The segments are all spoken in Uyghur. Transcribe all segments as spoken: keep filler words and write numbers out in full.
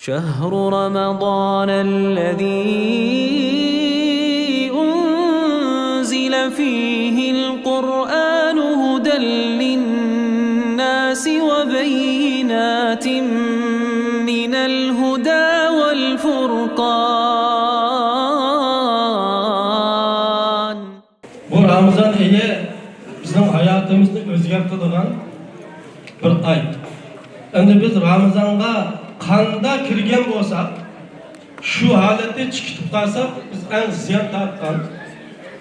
شهر رمضان الذي أنزل فيه القرآن هدى للناس وبينات من الهدى والفرقان. بۇ رامىزان ئېيى بىزنىڭ ھاياتىمىزنى ئۆزگەرتىدىغان بىر ئاي. ئەمدى بىز رامىزانغا قانداق كىرگەن بولساق، شۇ ھالەتتە چىقىپ قالساق، بىز ئەڭ زىيان تارتقان،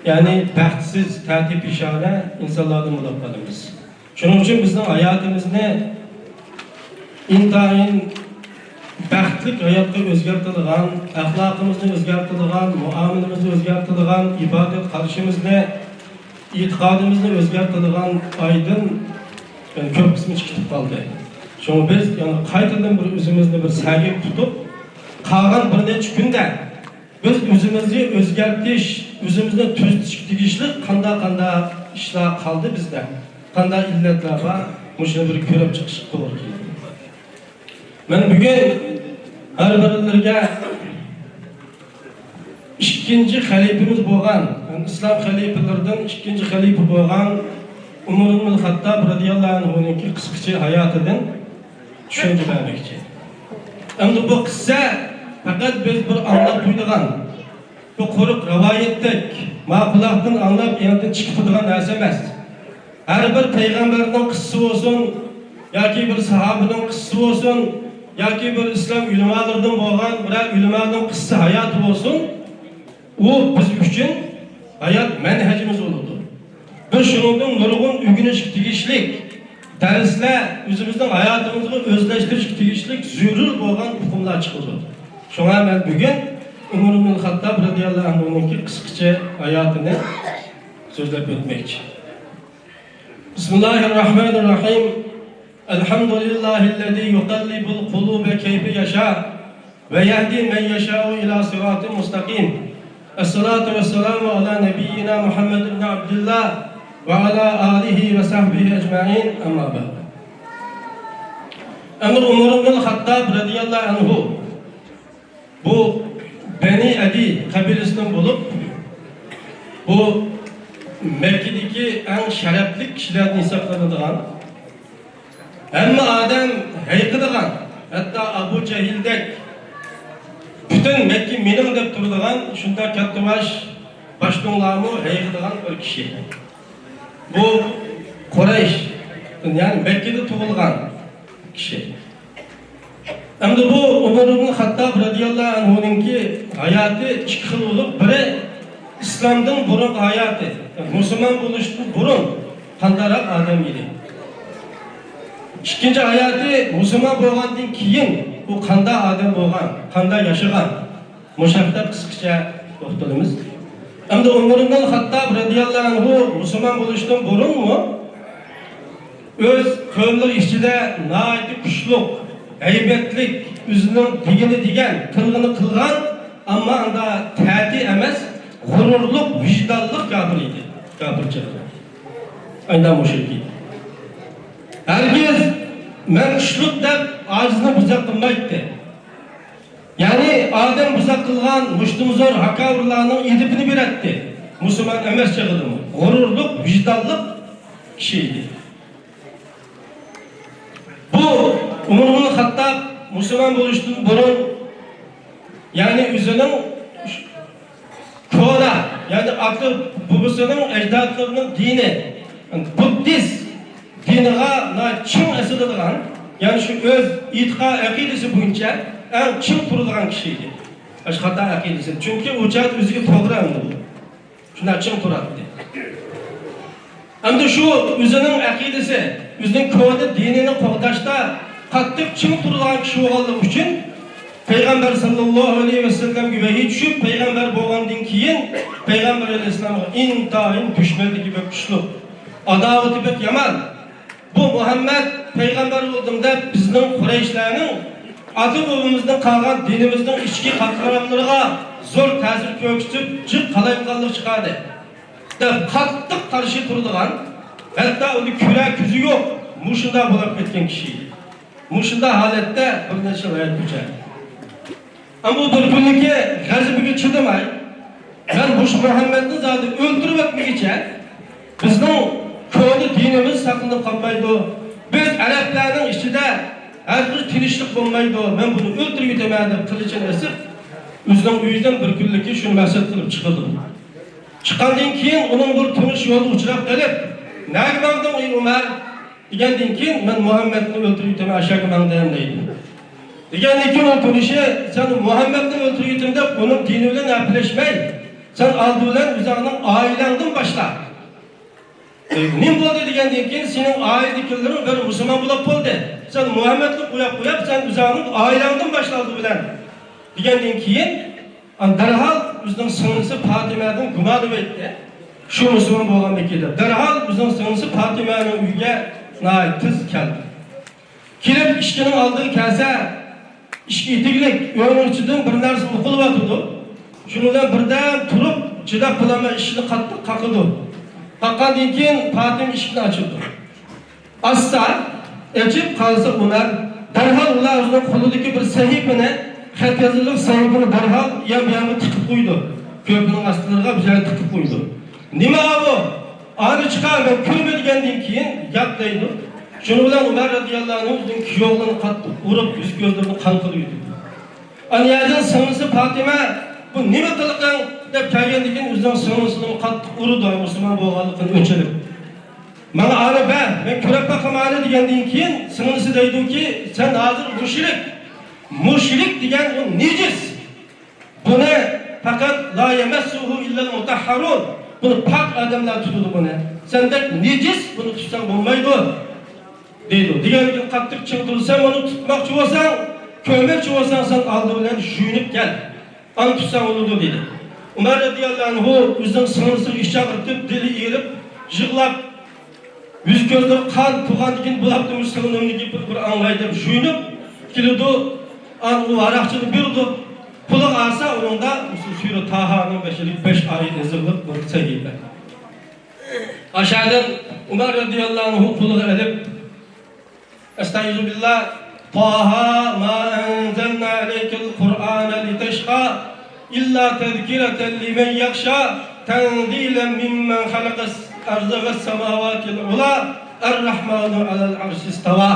يەنى بەختسىز، تەتۈر پېشانە ئىنسانلاردىن بولۇپ قالىمىز. شۇنىڭ ئۈچۈن بىزنىڭ ھاياتىمىزنى ئىنتايىن بەختلىك ھاياتقا ئۆزگەرتىدىغان، ئەخلاقىمىزنى ئۆزگەرتىدىغان، مۇئامىلىمىزنى ئۆزگەرتىدىغان، ئىبادەت قارىشىمىزنى، ئېتىقادىمىزنى ئۆزگەرتىدىغان ئايدىن، يەنى، كۆپ قىسمى چىقىپ قالدى. شۇڭا بىز يەنە قايتىدىن بىر ئۆزىمىزنى بىر سەگەك تۇتۇپ، قالغان بىر نەچچە كۈندە بىز ئۆزىمىزنى ئۆزگەرتىش، ئۆزىمىزنى تۈزىتىشكە تېگىشلىك قانداق-قانداق ئىشلار قالدى بىزدە؟ قانداق ئىللەتلەر بار؟ مۇشۇنى بىر كۆرۈپ چىقىشقا توغرا كېلىدۇ. مەن بۈگۈن ھەر بىرلىرىگە ئىككىنچى خەلىپىمىز بولغان، يەنى ئىسلام خەلىپىلىرىدىن ئىككىنچى خەلىپە بولغان ئۆمەر ئىبنۇل خەتتاب رازىياللاھۇ ئەنھۇنىڭكى قىسقىچە ھاياتىدىن چۈشەنچە بەرمەكچى. ئەمدى بۇ قىسسە پەقەت بىز بىر ئاڭلاپ قويىدىغان، بۇ قۇرۇق رىۋايەتتەك، ما قۇلاقتىن ئاڭلاپ، ئېڭىدىن چىقىپ تۇرىدىغان نەرسە ئەمەس. ھەر بىر پەيغەمبەرنىڭ قىسسىسى بولسۇن، ياكى بىر ساھابىنىڭ قىسسىسى بولسۇن، ياكى بىر ئىسلام ئۆلىمالىرىدىن بولغان بىرەر ئۆلىمانىڭ قىسسە ھاياتى بولسۇن، ئۇ بىز ئۈچۈن ھايات مەنھەجىمىز بولىدۇ. بىز شۇنىڭدىن نۇرغۇن ئۆگىنىشكە تېگىشلىك دەرسلەر، ئۆزىمىزنىڭ ھاياتىمىزغا ئۆزلەشتۈرۈشكە تېگىشلىك زۆرۈر بولغان ئۇقۇملار چىقىدۇ. شۇڭا مەن بۈگۈن ئۆمەر ئىبنۇل خەتتاب رازىياللاھۇ ئەنھۇنىڭكى قىسقىچە ھاياتىنى سۆزلەپ ئۆتمەكچى. بسم الله الرحمن الرحيم. الحمد لله الذي يقلب القلوب كيف يشاء ويهدي من يشاء إلى صراط مستقيم. الصلاة والسلام على نبينا محمد بن عبد الله وعلى آله وصحبه أجمعين. أما بعد. ئەمدى ئۆمەر ئىبنۇل خەتتاب رازىياللاھۇ ئەنھۇ بۇ بەنى ئەدى قەبىلىسىدىن بولۇپ، بۇ مەككىدىكى ئەڭ شەرەپلىك كىشىلەردىن ھېسابلىنىدىغان، ھەممە ئادەم ھەيقىدىغان، ھەتتا ئەبۇ جەھىلدەك پۈتۈن مەككە مېنىڭ دەپ تۇرىدىغان شۇنداق كاتتىباش، باشتۇڭلارمۇ ھەيقىدىغان بىر كىشى. بۇ قۇرەيش، يەنى مەككىدە تۇغۇلغان كىشى. ئەمدى بۇ ئۆمەر ئىبن خەتتاب رازىياللاھۇ ئەنھۇنىڭكى ھاياتى ئىككى خىل بولۇپ، بىرى ئىسلامدىن بۇرۇنقى ھاياتى، مۇسۇلمان بولۇشتىن بۇرۇن قانداقراق ئادەم ئىدى؟ ئىككىنچى ھاياتى مۇسۇلمان بولغاندىن كېيىن ئۇ قانداق ئادەم بولغان، قانداق ياشىغان؟ مۇشۇ ھەقتە قىسقىچە توختىلىمىز. ئەمدى ئۆمەر ئىبن خەتتاب رازىياللاھۇ ئەنھۇ مۇسۇلمان بولۇشتىن بۇرۇنمۇ ئۆز قەۋملىرى ئىچىدە ناھايىتى كۈچلۈك، ھەيۋەتلىك، ئۆزىنىڭ دېگىنى دېگەن، قىلغىنى قىلغان، ئەمما ئاندا تەتۈر ئەمەس، غۇرۇرلۇق، ۋىجدانلىق كاپىر ئىدى. كاپىر چېغىدا. ئاينا مۇشرىك ئىدى. ھەرگىز مەن كۈچلۈك دەپ ئاجىزنى بۇزاق قىلمايتتى. يەنى ئادەم بۇزاق قىلغان مۇشتۇمزور ھاكاۋۇرلارنىڭ ئېدىپىنى بېرەتتى. مۇسۇلمان ئەمەس چېغىدىمۇ. غۇرۇرلۇق، ۋىجدانلىق كىشى ئىدى. بۇ ئۆمەر ئىبن خەتتاب مۇسۇلمان بولۇشتىن بۇرۇن، يەنى ئۆزىنىڭ كونا، يەنى ئاتا بوۋىسىنىڭ، ئەجدادلىرىنىڭ دىنى، يەنى بۇددىست دىنىغا ناھايىتى چىڭ ئېسىلىدىغان، يەنى شۇ ئۆز ئېتىقاد ئەقىدىسى بويىچە ئەڭ چىڭ تۇرىدىغان كىشى ئىدى. ئاشۇ خاتا ئەقىدىسى. چۈنكى ئۇ چاغدا ئۆزىگە توغرا ئەمدى بۇ. شۇنداق چىڭ تۇراتتى. ئەمدى شۇ ئۆزىنىڭ ئەقىدىسى، ئۆزىنىڭ كونا دىنىنى قوغداشتا قاتتىق چىڭ تۇرىدىغان كىشى بولغانلىقى ئۈچۈن، پەيغەمبەر ساللاللاھۇ ئەلەيھى ۋەسەللەمگە ۋەھىي چۈشۈپ، پەيغەمبەر بولغاندىن كېيىن، پەيغەمبەر ئەلەيھىسسالامغا ئىنتايىن دۈشمەنلىكى بەك كۈچلۈك، ئاداۋىتى بەك يامان. بۇ مۇھەممەد پەيغەمبەر بولدۇم دەپ، بىزنىڭ قۇرەيشلەرنىڭ ئاتا-بوۋىمىزدىن قالغان دىنىمىزنىڭ ئىچكى قاتلاملىرىغا زور تەسىر كۆرسىتىپ، جىق قالايمىقانلىق چىقاردى دەپ قاتتىق قارشى تۇرىدىغان، ھەتتا ئۇنى كۆرەر كۆزى يوق، مۇشۇنداق بولۇپ كەتكەن كىشى ئىدى. مۇشۇنداق ھالەتتە بىر نەچچە يىل ھايات كەچۈردى. ئەمما بىر كۈنلۈكى غەزىپىگە چىدىماي، مەن مۇشۇ مۇھەممەدنى زادى ئۆلتۈرۈۋەتمىگۈچە، بىزنىڭ كونا دىنىمىز ساقلىنىپ قالمايدۇ. بىز ئەرەبلەرنىڭ ئىچىدە ھەر خىل تىنچلىق بولمايدۇ. مەن بۇنى ئۆلتۈرۈۋېتىمەن دەپ قىلىچىنى ئېسىپ، ئۆزىنىڭ ئۆيىدىن بىر كۈنلۈكى شۇنى مەقسەت قىلىپ چىقىدۇ. چىققاندىن كېيىن ئۇنىڭ بىر تونۇشى يولدا ئۇچراپ قېلىپ، نەگە ماڭدىڭ ئەي ئۆمەر؟ دېگەندىن كېيىن، مەن مۇھەممەدنى ئۆلتۈرۈۋېتىمەن، ئاشۇ يەرگە ماڭدىم دەيدۇ. دېگەندىن كېيىن ئۇ تونۇشى، سەن مۇھەممەدنى ئۆلتۈرۈۋېتىمەن دەپ ئۇنىڭ دىنى بىلەن ھەپىلەشمەي، سەن ئالدى بىلەن ئۆزۈڭنىڭ ئائىلەڭدىن باشلا. ئە، نېمە بولدى دېگەندىن كېيىن، سېنىڭ ئائىلىدىكىلىرىڭ بىر مۇسۇلمان بولۇپ بولدى. سەن مۇھەممەدنى قويۇپ قويۇپ، سەن ئۆزۈڭنىڭ ئائىلەڭدىن باشلا ئالدى بىلەن، دېگەندىن كېيىن، ئان دەرھال ئۆزىنىڭ سىڭلىسى پاتىمەدىن گۇمانىۋەتتى. شۇ مۇسۇلمان بولغانمىكىن دەپ. دەرھال ئۆزىنىڭ سىڭلىسى پاتىمەنىڭ ئۆيىگە ناھايىتى تېز كەلدى. كېلىپ ئىشىكنىڭ ئالدىغا كەلسە، ئىشىك ئېتىكلىك، ئۆينىڭ ئىچىدىن بىر نەرسە ئوقۇلۇۋاتىدۇ. شۇنىڭ بىلەن بىردەم تۇرۇپ، چىداپ بولالماي ئىشىكنى قاتتىق قاقىدۇ. قاققاندىن كېيىن پاتىمە ئىشىكنى ئاچىدۇ. ئاچسا، ئېچىپ قارىسا ئۆمەر دەرھال ئۇلار ئۆزىنىڭ قولىدىكى بىر سەھىپىنى، خەت يازىدىغان سەھىپىنى دەرھال يان بۇ يانغا تىقىپ قويىدۇ. كۆرپىنىڭ ئاستىلىرىغا بىر يەرگە تىقىپ قويىدۇ. نېمە ئاۋۇ؟ ئانى چىقار، مەن كۆرمە دېگەندىن كېيىن ياق دەيدۇ. شۇنىڭ بىلەن ئۆمەر رەزىياللاھۇ ئەنھۇ ئۆزىنىڭ كۈيئوغلىنى قاتتىق ئۇرۇپ، يۈز كۆزلىرىنى قان قىلىۋېتىدۇ. ئانا يەردىن سىڭلىسى پاتىمە، بۇ نېمە قىلىقىڭ دەپ كەلگەندىن كېيىن ئۆزىنىڭ سىڭلىسىنى قاتتىق ئۇرىدۇ، مۇسۇلمان بولغانلىقىنى ئۆچۈرۈپ. ماڭا ئارا بەر، مەن كۆرۈپ باقىمەن دېگەندىن كېيىن سىڭلىسى دەيدۇكى، سەن ھازىر مۇشرىك. مۇشرىك دېگەن ئۇ نىجىس. بۇنى پەقەت لا يەمەسسۇھۇ ئىللەل مۇتەھھەرۇن. بۇنى پاك ئادەملەر تۇتىدۇ بۇنى. سەندەك نىجىس بۇنى تۇتساڭ بولمايدۇ. دەيدۇ. دېگەندىن قاتتىق چىڭ تۇرسا، مانا تۇتماقچى بولساڭ، كۆرمەكچى بولساڭ، سەن ئالدى بىلەن يۇيۇنۇپ كەل. ئاندىن تۇتساڭ بولىدۇ، دېدى. ئۆمەر رەزىياللاھۇ ئەنھۇ ئۆزىنىڭ سىڭلىسىنى ئىچ ئاغرىتىپ، دىلى ئېرىپ، يىغلاپ، يۈز كۆزلىرى قان، تۇغاندىن كېيىن بولۇپتۇ، مۇشۇ سىڭلىمنىڭ گېپىنى بىر ئاڭلاي دەپ يۇيۇنۇپ كېلىدۇ. ئاندىن ئۇ ھاراقچىنى بېرىدۇ. قولىغا ئالسا، ئۇنىڭدا مۇشۇ سۈرە تاھانىڭ بەشىدىكى بەش ئايەت يېزىقلىق بىر سەھىپە. ئاشۇدىن ئۆمەر رەزىياللاھۇ ئەنھۇ قولىغا ئېلىپ، ئەستەئىزۇ بىللا، طه ما أنزلنا عليك القرآن لتشقى إلا تذكرة لمن يخشى تنزيلا ممن خلق الأرض والسماوات العلى الرحمن على العرش استوى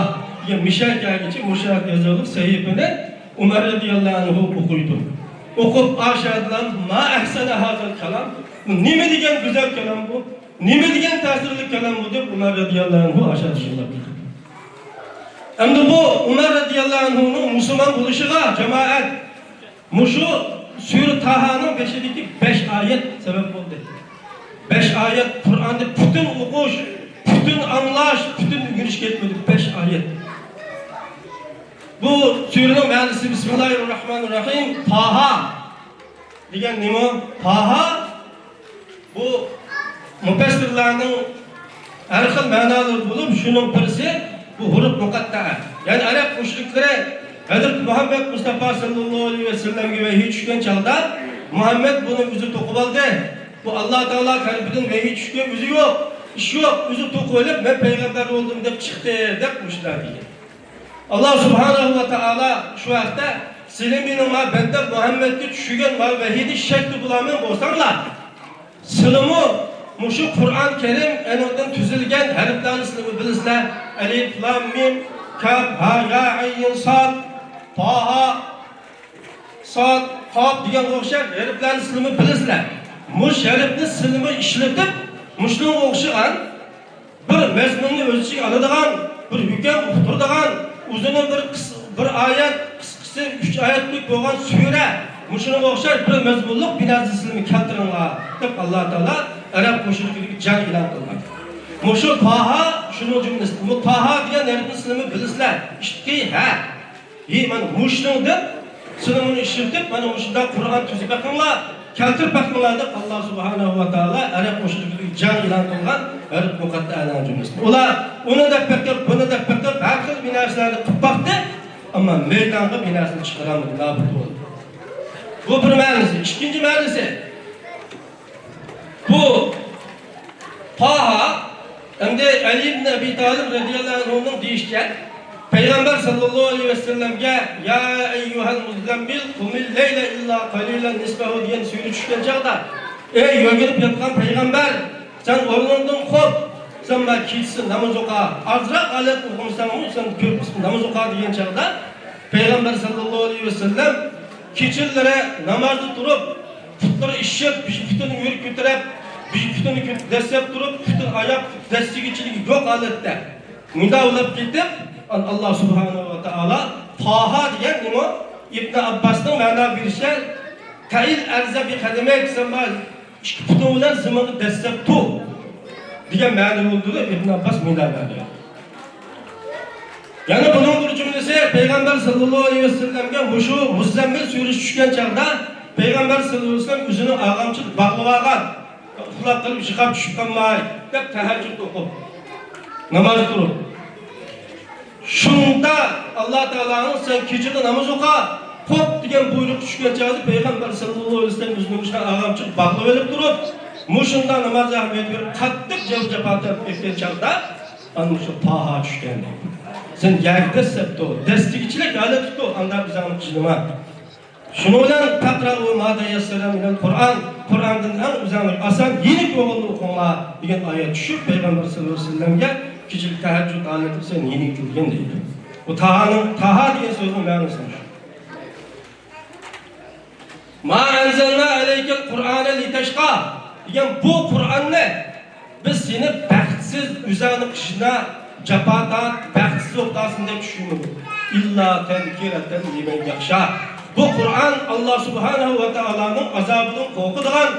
دېگەن مىشەگەگىچە مۇشۇ يازغانلىق سەھىپىنى ئۆمەر رەزىياللاھۇ ئەنھۇ ئوقۇيدۇ. ئوقۇپ، ئاشۇدىن ما أحسن هذا الكلام، بۇ نېمە دېگەن گۈزەل كالام بۇ؟ نېمە دېگەن تەسىرلىك كالام بۇ دەپ ئۆمەر رەزىياللاھۇ ئەنھۇ ئاشۇ يىغلاپ كېتىدۇ. ئەمدى بۇ ئۆمەر رەزىياللاھۇ ئەنھۇنىڭ مۇسۇلمان بولۇشىغا جامائەت مۇشۇ سۈرە تاھانىڭ بېشىدىكى بەش ئايەت سەۋەب بولدى. بەش ئايەت قۇرئاننى پۈتۈن ئوقۇش، پۈتۈن ئاڭلاش، پۈتۈن ئۆگىنىش كەتمىدى. بەش ئايەت. بۇ سۈرىنىڭ مەنىسى بىسمىللاھىررەھمانىررەھىم، تاھا دېگەن نېمە؟ تاھا بۇ مۇپەسسىرلارنىڭ ھەر خىل مەنالىرى بولۇپ، شۇنىڭ بىرسى بۇ ھۇرۇپ مۇقەتتەئە. يەنى ئەرەب مۇشرىكلىرى ھەزرىتى مۇھەممەد مۇستافا ساللاللاھۇ ئەلەيھى ۋەسەللەمگە ۋەھىي چۈشكەن چاغدا، مۇھەممەد بۇنى ئۆزى توقۇۋالدى. بۇ ئاللا تائالا تەرىپىدىن ۋەھىي چۈشكەن، ئۆزى يوق، ئىشى يوق، ئۆزى توقۇۋېلىپ، مەن پەيغەمبەر بولدۇم دەپ چىقتى، دەپ مۇشۇنداق دېگەن. ئاللا سۇبھانەھۇ ۋە تائالا شۇ ھەقتە، سىلى مېنىڭ ما بەندەم مۇھەممەدكە چۈشۈرگەن ما ۋەھىيدە شەكتە بولامەن بولساڭلار، سىلىمۇ مۇشۇ قۇرئان كەرىم ئېنىڭدىن تۈزۈلگەن ھەرپلەرنى سىلىمۇ بىلىسىلەر. ئەلىف، لام، مىم، كاپ، ھا، يا، ئەين، ساد، تاھا، ساد، قاپ دېگەنگە ئوخشاش ھەرپلەرنى سىلىمۇ بىلىسىلەر. مۇشۇ ھەرپنى سىلىمۇ ئىشلىتىپ، مۇشۇنىڭغا ئوخشىغان بىر مەزمۇننى ئۆز ئىچىگە ئالىدىغان بىر ھۆكۈم ئۇقتۇرىدىغان، ئۇزۇنى بىر قىس-، بىر ئايەت، قىسقىسى ئۈچ ئايەتلىك بولغان سۈرە، مۇشۇنىڭغا ئوخشاش بىر مەزمۇنلۇق بىر نەرسە سىلىمۇ كەلتۈرۈڭلار، دەپ ئاللا تائالا ئەرەب مۇشرىكلىرىگە جەڭ ئېلان قىلغان. مۇشۇ تاھا شۇنىڭ جۈملىسىدە. بۇ تاھا دېگەن ھەرپنى سىلىمۇ بىلىسىلەر. ئىككى ھە. ھى، مانا مۇشۇنىڭدىن سىلى مۇنى ئىشلىتىپ، مانا مۇشۇنداق قۇرئان تۈزۈپ بېقىڭلار، كەلتۈرۈپ بېقىڭلار دەپ، ئاللا سۇبھانەھۇ ۋە تائالا ئەرەب مۇشرىكلىرىگە جەڭ ئېلان قىلغان ھەرپ مۇقەتتەئەلەرنىڭ جۈملىسىدە. ئۇلار ئۇنى دەپ بېقىپ، بۇنى دەپ بېقىپ، ھەر خىل بىر نەرسىلەرنى قىلىپ باقتى، ئەمما مەيدانغا بىر نەرسىنى چىقىرالمىدى، نابۇت بولدى. بۇ بىر مەنىسى. ئىككىنچى مەنىسى، بۇ تاھا، ئەمدى ئەلى ئىبن ئەبى تالىپ رەزىياللاھۇ ئەنھۇنىڭ دېيىشىچە، پەيغەمبەر ساللاللاھۇ ئەلەيھى ۋەسەللەمگە، يا ئەييۇھەل مۇززەممىل، قۇمىل لەيلە ئىللا قەلىلەن نىسفەھۇ دېگەن سۈرە چۈشكەن چاغدا، ئەي يۆگىنىپ ياتقان پەيغەمبەر، سەن ئورنۇڭدىن قوپ، سەن مانا كېچىسى ناماز ئوقۇ، ئازراق ھالەت ئوقۇمىساڭمۇ سەن كۆپ قىسىم ناماز ئوقۇ دېگەن چاغدا، پەيغەمبەر ساللاللاھۇ ئەلەيھى ۋەسەللەم كېچىلىرى نامازدا تۇرۇپ، پۇتلىرى ئىششىپ، بىر پۇتىنى يۇقىرى كۆتۈرۈپ، بىر پۇتىنى كۆ-، دەسسەپ تۇرۇپ، پۈتۈن ئاياق دەسسىگۈچىلىكى يوق ھالەتتە مۇنداۋلاپ كېتىپ، ئاللا سۇبھانەھۇ ۋە تائالا تاھا دېگەن نېمە؟ ئىبن ئابباسنىڭ مەنا بېرىشىچە، تەئىل ئەرزە بى قەدەمەيك، سەن مانا ئىككى پۇتۇڭ بىلەن زېمىنغا دەسسەپ تۇر دېگەن مەنە بولدى دەپ ئىبن ئابباس مۇنداق مەنە. يەنە بۇنىڭ بىر جۈملىسى، پەيغەمبەر ساللاللاھۇ ئەلەيھى ۋەسەللەمگە مۇشۇ مۇززەممىل سۈرىسى چۈشكەن چاغدا پەيغەمبەر ساللاللاھۇ ئەلەيھى ۋەسەللەم ئۆزىنىڭ ئاغامچىلىق باغلىۋالغان، ئۇخلاپ قېلىپ يىقاپ چۈشۈپ قالماي دەپ تەھەججۇد ئوقۇپ، ناماز تۇرۇپ. شۇندا ئاللا تائالانىڭ سەن كېچىدە ناماز ئوقۇ، قوپ دېگەن بۇيرۇق چۈشكەن چاغدا پەيغەمبەر ساللاللاھۇ ئەلەيھى ۋەسەللەم ئۆزىنىڭ ئىشىغا ئاغامچىلىق باغلىۋېلىپ تۇرۇپ، مۇشۇنداق ناماز ئەھمىيەت بېرىپ قاتتىق جەۋ جاپا تارتىپ كەتكەن چاغدا، ئانا مۇشۇ تاھا چۈشكەن دەيدۇ. سەن يەرگە دەسسەپ تۇر، دەسسىگۈچىلىك ھالەتتە تۇر، ئاندا بىزەڭنى قىينىما. شۇنىڭ بىلەن تەقرەئۇ ما تەيەسسەرە مىنەل قۇرئان، قۇرئاندىن ئەڭ ئۆزەڭلىك ئاسان، يېنىك بولغىنىنى ئوقۇڭلار دېگەن ئايەت چۈشۈپ، پەيغەمبەر ساللاللاھۇ ئەلەيھى ۋەسەللەمگە كېچىلىك تەھەججۇد ھالىتى سەن يېنىك قىلغىن دەيدۇ. بۇ تاھانىڭ، تاھا دېگەن سۆزنىڭ مەنىسى شۇ. ما ئەنزەلنا ئەلەيكەل قۇرئانە لىتەشقا دېگەن بۇ قۇرئاننى بىز سېنى بەختسىز، ئۆزەڭنى قىينا، جاپا تارت، بەختسىز بولۇپ قالسۇن دەپ چۈشۈرمىدۇق. ئىللا تەزكىرەتەن لىمەن يەخشا. بۇ قۇرئان ئاللا سۇبھانەھۇ ۋە تائالانىڭ ئازابىدىن قورقىدىغان،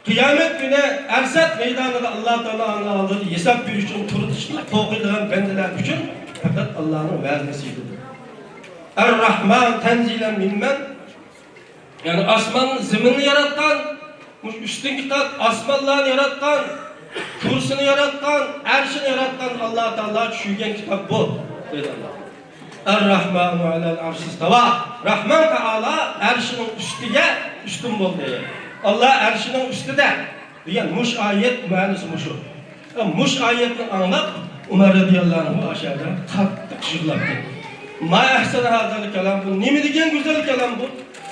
قىيامەت كۈنى ئەرسات مەيدانىدا ئاللا تائالانىڭ ئالدىدا ھېساب بېرىش ئۈچۈن تۇرۇشتىن قورقىدىغان بەندىلەر ئۈچۈن پەقەت ئاللانىڭ ۋەزى نېسىپ ئەتىدۇ. ئەر-راھمان تەنزىلەن مىممەن، يەنى ئاسمان زېمىننى ياراتقان، مۇشۇ ئۈستۈنكى قات ئاسمانلارنى ياراتقان، كۇرسىنى ياراتقان، ئەرشىنى ياراتقان ئاللا تائالا چۈشۈرگەن كىتاب بۇ، دېدى ئاللا. ئەر-راھمانۇ ئەلەل ئەرشىستەۋا. راھمان تائالا ئەرشىنىڭ ئۈستىگە ئۈستۈن بولدى. ئاللا ئەرشىنىڭ ئۈستىدە دېگەن مۇشۇ ئايەت مەنىسى مۇشۇ. مۇشۇ ئايەتنى ئاڭلاپ، ئۇمەر رەزىياللاھۇ ئەنھۇ ئاشۇ يەردە قاتتىق يىغلاپ كەتتى. ما ئەھسەنە ھازەل كالام، بۇ نېمە دېگەن گۈزەل كالام بۇ؟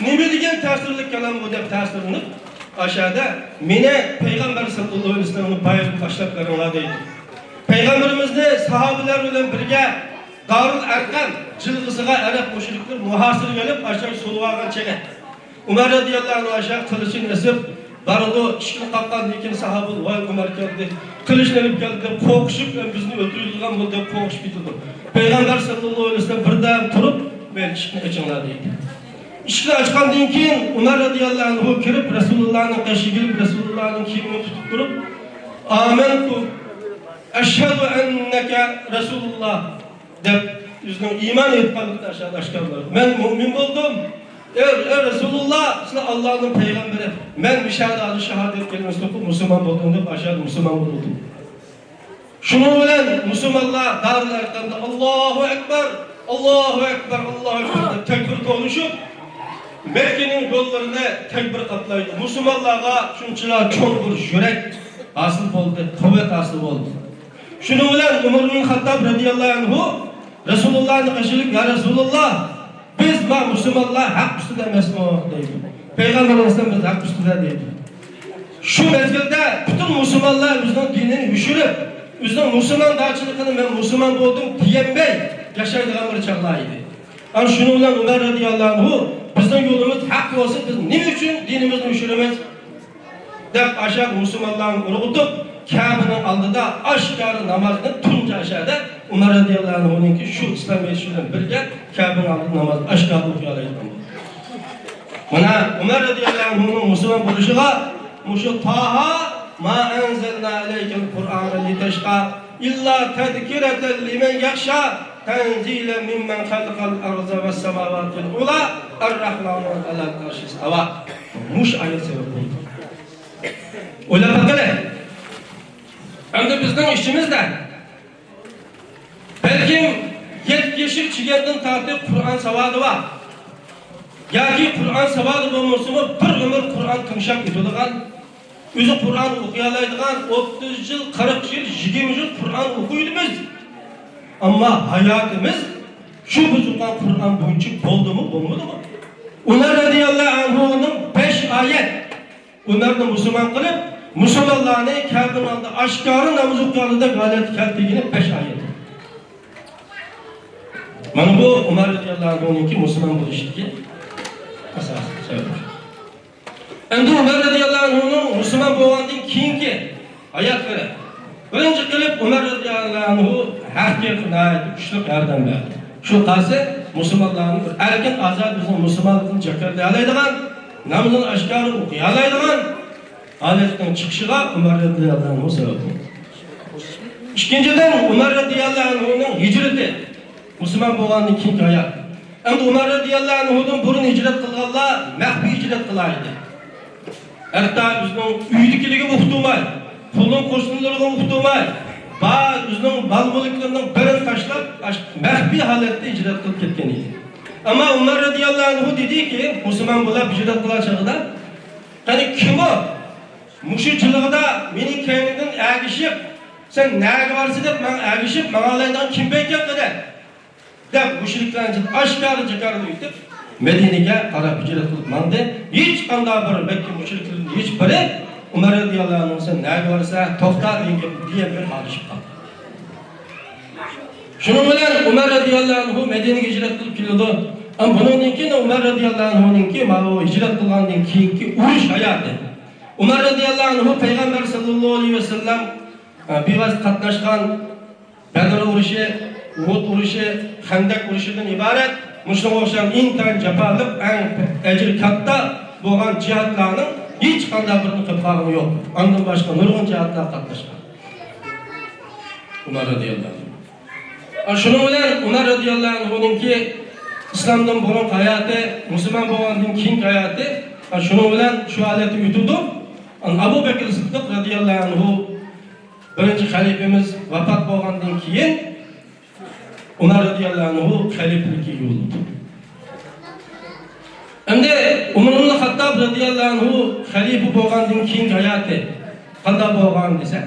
نېمە دېگەن تەسىرلىك كالام بۇ؟ دەپ تەسىرلىنىپ، ئاشۇ يەردە مېنى پەيغەمبەر ساللاللاھۇ ئەلەيھى ۋەسەللەمنى بايرىتىپ باشلاپ بېرىڭلار دەيدۇ. پەيغەمبىرىمىزنى ساھابىلەر بىلەن بىرگە دارۇل ئەرقەم جىلغىسىغا ئەرەب مۇشرىكلىرى مۇھاسىرىگە ئېلىپ، ئاشۇ يەرگە سولىۋالغان چېغى، ئۇمەر رەزىياللاھۇ ئەنھۇ ئاشۇ قىلىچىنى ئېسىپ بارىدۇ. ئىشىكنى قاققاندىن كېيىن ساھابىلەر، ۋاي ئۇمەر كەلدى، قىلىچنى ئېلىپ كەلدى دەپ قورقۇشۇپ، بىزنى ئۆلتۈرۈۋېتىدىغان بولدى دەپ قورقۇشۇپ كېتىدۇ. پەيغەمبەر ساللاللاھۇ ئەلەيھى ۋەسەللەم بىردەم تۇرۇپ، مەن ئىشىكنى ئېچىڭلار دەيدۇ. ئىشىكنى ئاچقاندىن كېيىن ئۇمەر رەزىياللاھۇ ئەنھۇ كىرىپ، رەسۇلۇللانىڭ قېشىغا كېلىپ، رەسۇلۇللانىڭ كىيىمىنى تۇتۇپ تۇرۇپ، ئامەنتۇ، ئەشھەدۇ ئەننەكە رەسۇلۇللا. دەپ ئۆزىنىڭ ئىمان ئېيتقانلىقىنى ئاشۇ يەردە ئاشكارىلايدۇ. مەن مۆمىن بولدۇم. ئەي، ئەي رەسۇلۇللا، سىلەر ئاللانىڭ پەيغەمبىرى. مەن مۇشۇ يەردە ھازىر شاھادەت كەلىمىسىنى ئوقۇپ مۇسۇلمان بولدۇم دەپ ئاشۇ يەردە مۇسۇلمان بولدۇم. شۇنىڭ بىلەن مۇسۇلمانلار دارىل ئەرقەمدە ئاللاھۇ ئەكبەر، ئاللاھۇ ئەكبەر، ئاللاھۇ ئەكبەر دەپ تەكبىر توۋلىشىپ، مەككىنىڭ يوللىرىنى تەكبىر قاپلايدۇ. مۇسۇلمانلارغا شۇنچىلا چوڭ بىر يۈرەك ھاسىل بولدى، قۇۋۋەت ھاسىل بولدى. شۇنىڭ بىلەن ئۆمەر ئىبن خەتتاب رەزىياللاھۇ ئەنھۇ رەسۇلۇللانى قېشىلىپ، يا رەسۇلۇللا، بىز ما مۇسۇلمانلار ھەق ئۈستىدە ئەمەسمۇ؟ دەيدۇ. پەيغەمبەر ئەلەيھىسسالام بىز ھەق ئۈستىدە دەيدۇ. شۇ مەزگىلدە پۈتۈن مۇسۇلمانلار ئۆزىنىڭ دىنىنى يوشۇرۇپ، ئۆزىنىڭ مۇسۇلماندارچىلىقىنى مەن مۇسۇلمان بولدۇم دېيەلمەي ياشايدىغان بىر چاغلار ئىدى. ئەنە شۇنىڭ بىلەن ئۆمەر رەزىياللاھۇ ئەنھۇ بىزنىڭ يولىمىز ھەق بولسا بىز نېمە ئۈچۈن دىنىمىزنى يوشۇرىمىز؟ دەپ ئاشۇ مۇسۇلمانلارنى ئۇرغۇتۇپ، كەبىنىڭ ئالدىدا ئاشكارا نامازنى تۇنجى ئاشۇ يەردە ئۆمەر رەزىياللاھۇ ئەنھۇنىڭكى شۇ ئىسلام ئېيتىشى بىلەن بىرگە كەبىنىڭ ئالدىدا نامازنى ئاشكارا ئوقۇيالايدىغان بولدى. مانا ئۆمەر رەزىياللاھۇ ئەنھۇنىڭ مۇسۇلمان بولۇشىغا مۇشۇ تاھا ما ئەنزەلنا ئەلەيكەل قۇرئانە لىتەشقا ئىللا تەزكىرەتەن لىمەن يەخشا تەنزىلەن مىممەن خەلەقەل ئەرزە ۋەسسەماۋاتىل ئۇلا ئەررەھمانۇ ئەلەل ئەرشىستەۋا. مۇشۇ ئايەت سەۋەب بولدى. ئويلاپ باققىلى. ئەمدى بىزنىڭ ئىچىمىزدە بەلكىم يەتتە يېشىغا كىرگەندىن تارتىپ قۇرئان ساۋادى بار ياكى قۇرئان ساۋادى بولمىسىمۇ بىر ئۆمۈر قۇرئان تىڭشاپ ئۆتىدىغان، ئۆزى قۇرئان ئوقۇيالايدىغان، ئوتتۇز يىل، قىرىق يىل، يىگىرمە يىل قۇرئان ئوقۇيدۇ بىز. ئەمما ھاياتىمىز شۇ بۇزۇلغان قۇرئان بويىچە بولدىمۇ، بولمىدىمۇ؟ ئۇلار رەزىياللا ئۆمەرنى مۇسۇلمان قىلىپ، مۇسۇلمانلارنى كەبىنىڭ ئالدىدا ئاشكارا ناماز ئوقۇيالىدەك ھالەتكە كەلتۈرگىنى بەش ئايەت. مانا بۇ ئۆمەر رەزىياللاھۇ ئەنھۇنىڭكى مۇسۇلمان بولۇشىدىكى ئاساسلىق سەۋەب. ئەمدى ئۆمەر رەزىياللاھۇ ئەنھۇنىڭ مۇسۇلمان بولغاندىن كېيىنكى ھاياتلىرى. بىرىنچى قىلىپ، ئۆمەر رەزىياللاھۇ ئەنھۇ ھەق گەپكە ناھايىتى كۈچلۈك ياردەم بەردى. شۇ قالسا، مۇسۇلمانلارنى بىر ئەركىن، ئازاد، ئۆزىنىڭ مۇسۇلمانلىقىنى جاكارلىيالايدىغان، نامىزىنى ئاشكارا ئوقۇيالايدىغان ھالەتنىڭ چىقىشىغا ئۆمەر رەزىياللاھۇ ئەنھۇ سەۋەب بولدى. ئىككىنچىدىن، ئۆمەر رەزىياللاھۇ ئەنھۇنىڭ ھىجرىتى، مۇسۇلمان بولغاندىن كېيىنكى ھايات. ئەمدى ئۆمەر رەزىياللاھۇ ئەنھۇدىن بۇرۇن ھىجرەت قىلغانلار مەخپىي ھىجرەت قىلايدى. ھەتتا ئۆزىنىڭ ئۆيىدىكىلىرىگە ئۇقتۇرماي، قولۇم قوشنىلىرىغا ئۇقتۇرماي، بار ئۆزىنىڭ مال-مۈلۈكلىرىنىڭ بىرىنى تاشلاپ، ئاش-، مەخپىي ھالەتتە ھىجرەت قىلىپ كەتكەن ئىدى. ئەمما ئۆمەر رەزىياللاھۇ ئەنھۇ دېدىكى، مۇسۇلمان بولاپ ھىجرەت قىلغان چېغىدا، قېنى كىم ئۇ؟ مۇشۇ جىلغىدا مېنىڭ كەينىمدىن ئەگىشىپ، سەن نەگە بارىسەن دەپ ماڭا ئەگىشىپ ماڭالايدىغان كىم باركەن قېنى؟ دەپ، مۇشرىكلارنى ئاشكارا جاكاردا ئېيتىپ، مەدىنىگە قاراپ ھىجرەت قىلىپ ماڭدى. ھېچقانداق بىر مەككە مۇشرىكلىرىدىن ھېچبىرى ئۆمەر رەزىياللاھۇ ئەنھۇ، سەن نەگە بارىسەن، توختا دېگەن گەپ، دېگەن بىر ھالىشىپ قالدى. شۇنىڭ بىلەن ئۆمەر رەزىياللاھۇ ئەنھۇ مەدىنىگە ھىجرەت قىلىپ كېلىدۇ. ئەمما بۇنىڭدىن كېيىن ئۆمەر رەزىياللاھۇ ئەنھۇنىڭكى ماۋۇ ھىجرەت قىلغاندىن كېيىنكى ئۇرۇش ھاياتى. ئۆمەر رەزىياللاھۇ ئەنھۇ پەيغەمبەر سەللەللاھۇ ئەلەيھى ۋەسەللەم، ئە، بىۋاسىتە قاتناشقان بەدر ئۇرۇشى، ئۇھۇد ئۇرۇشى، خەندەك ئۇرۇشىدىن ئىبارەت مۇشۇنىڭغا ئوخشاش ئىنتايىن جاپالىق، ئەڭ ئەجرى كاتتا بولغان جىھادلارنىڭ ھېچقانداق بىرىنى قىلىپ قالغىنى يوق. ئاندىن باشقا نۇرغۇن جىھادلارغا قاتناشقان ئۆمەر رەزىياللاھۇ ئەنھۇ. ئا، شۇنىڭ بىلەن ئۆمەر رەزىياللاھۇ ئەنھۇنىڭكى ئىسلامدىن بۇرۇنقى ھاياتى، مۇسۇلمان بولغاندىن كېيىنكى ھاياتى، ئا، شۇنىڭ بىلەن شۇ ھالەتتە ئۆتىدۇ. ئەبۇ بەكرى سىددىق رەزىياللاھۇ ئەنھۇ بىرىنچى خەلىپىمىز ۋاپات بولغاندىن كېيىن، ئۆمەر رەزىياللاھۇ ئەنھۇ خەلىپىلىككە ئىگە بولىدۇ. ئەمدى ئۆمەر ئىبنى خەتتاب رەزىياللاھۇ ئەنھۇ خەلىپە بولغاندىن كېيىنكى ھاياتى قانداق بولغان دېسەك،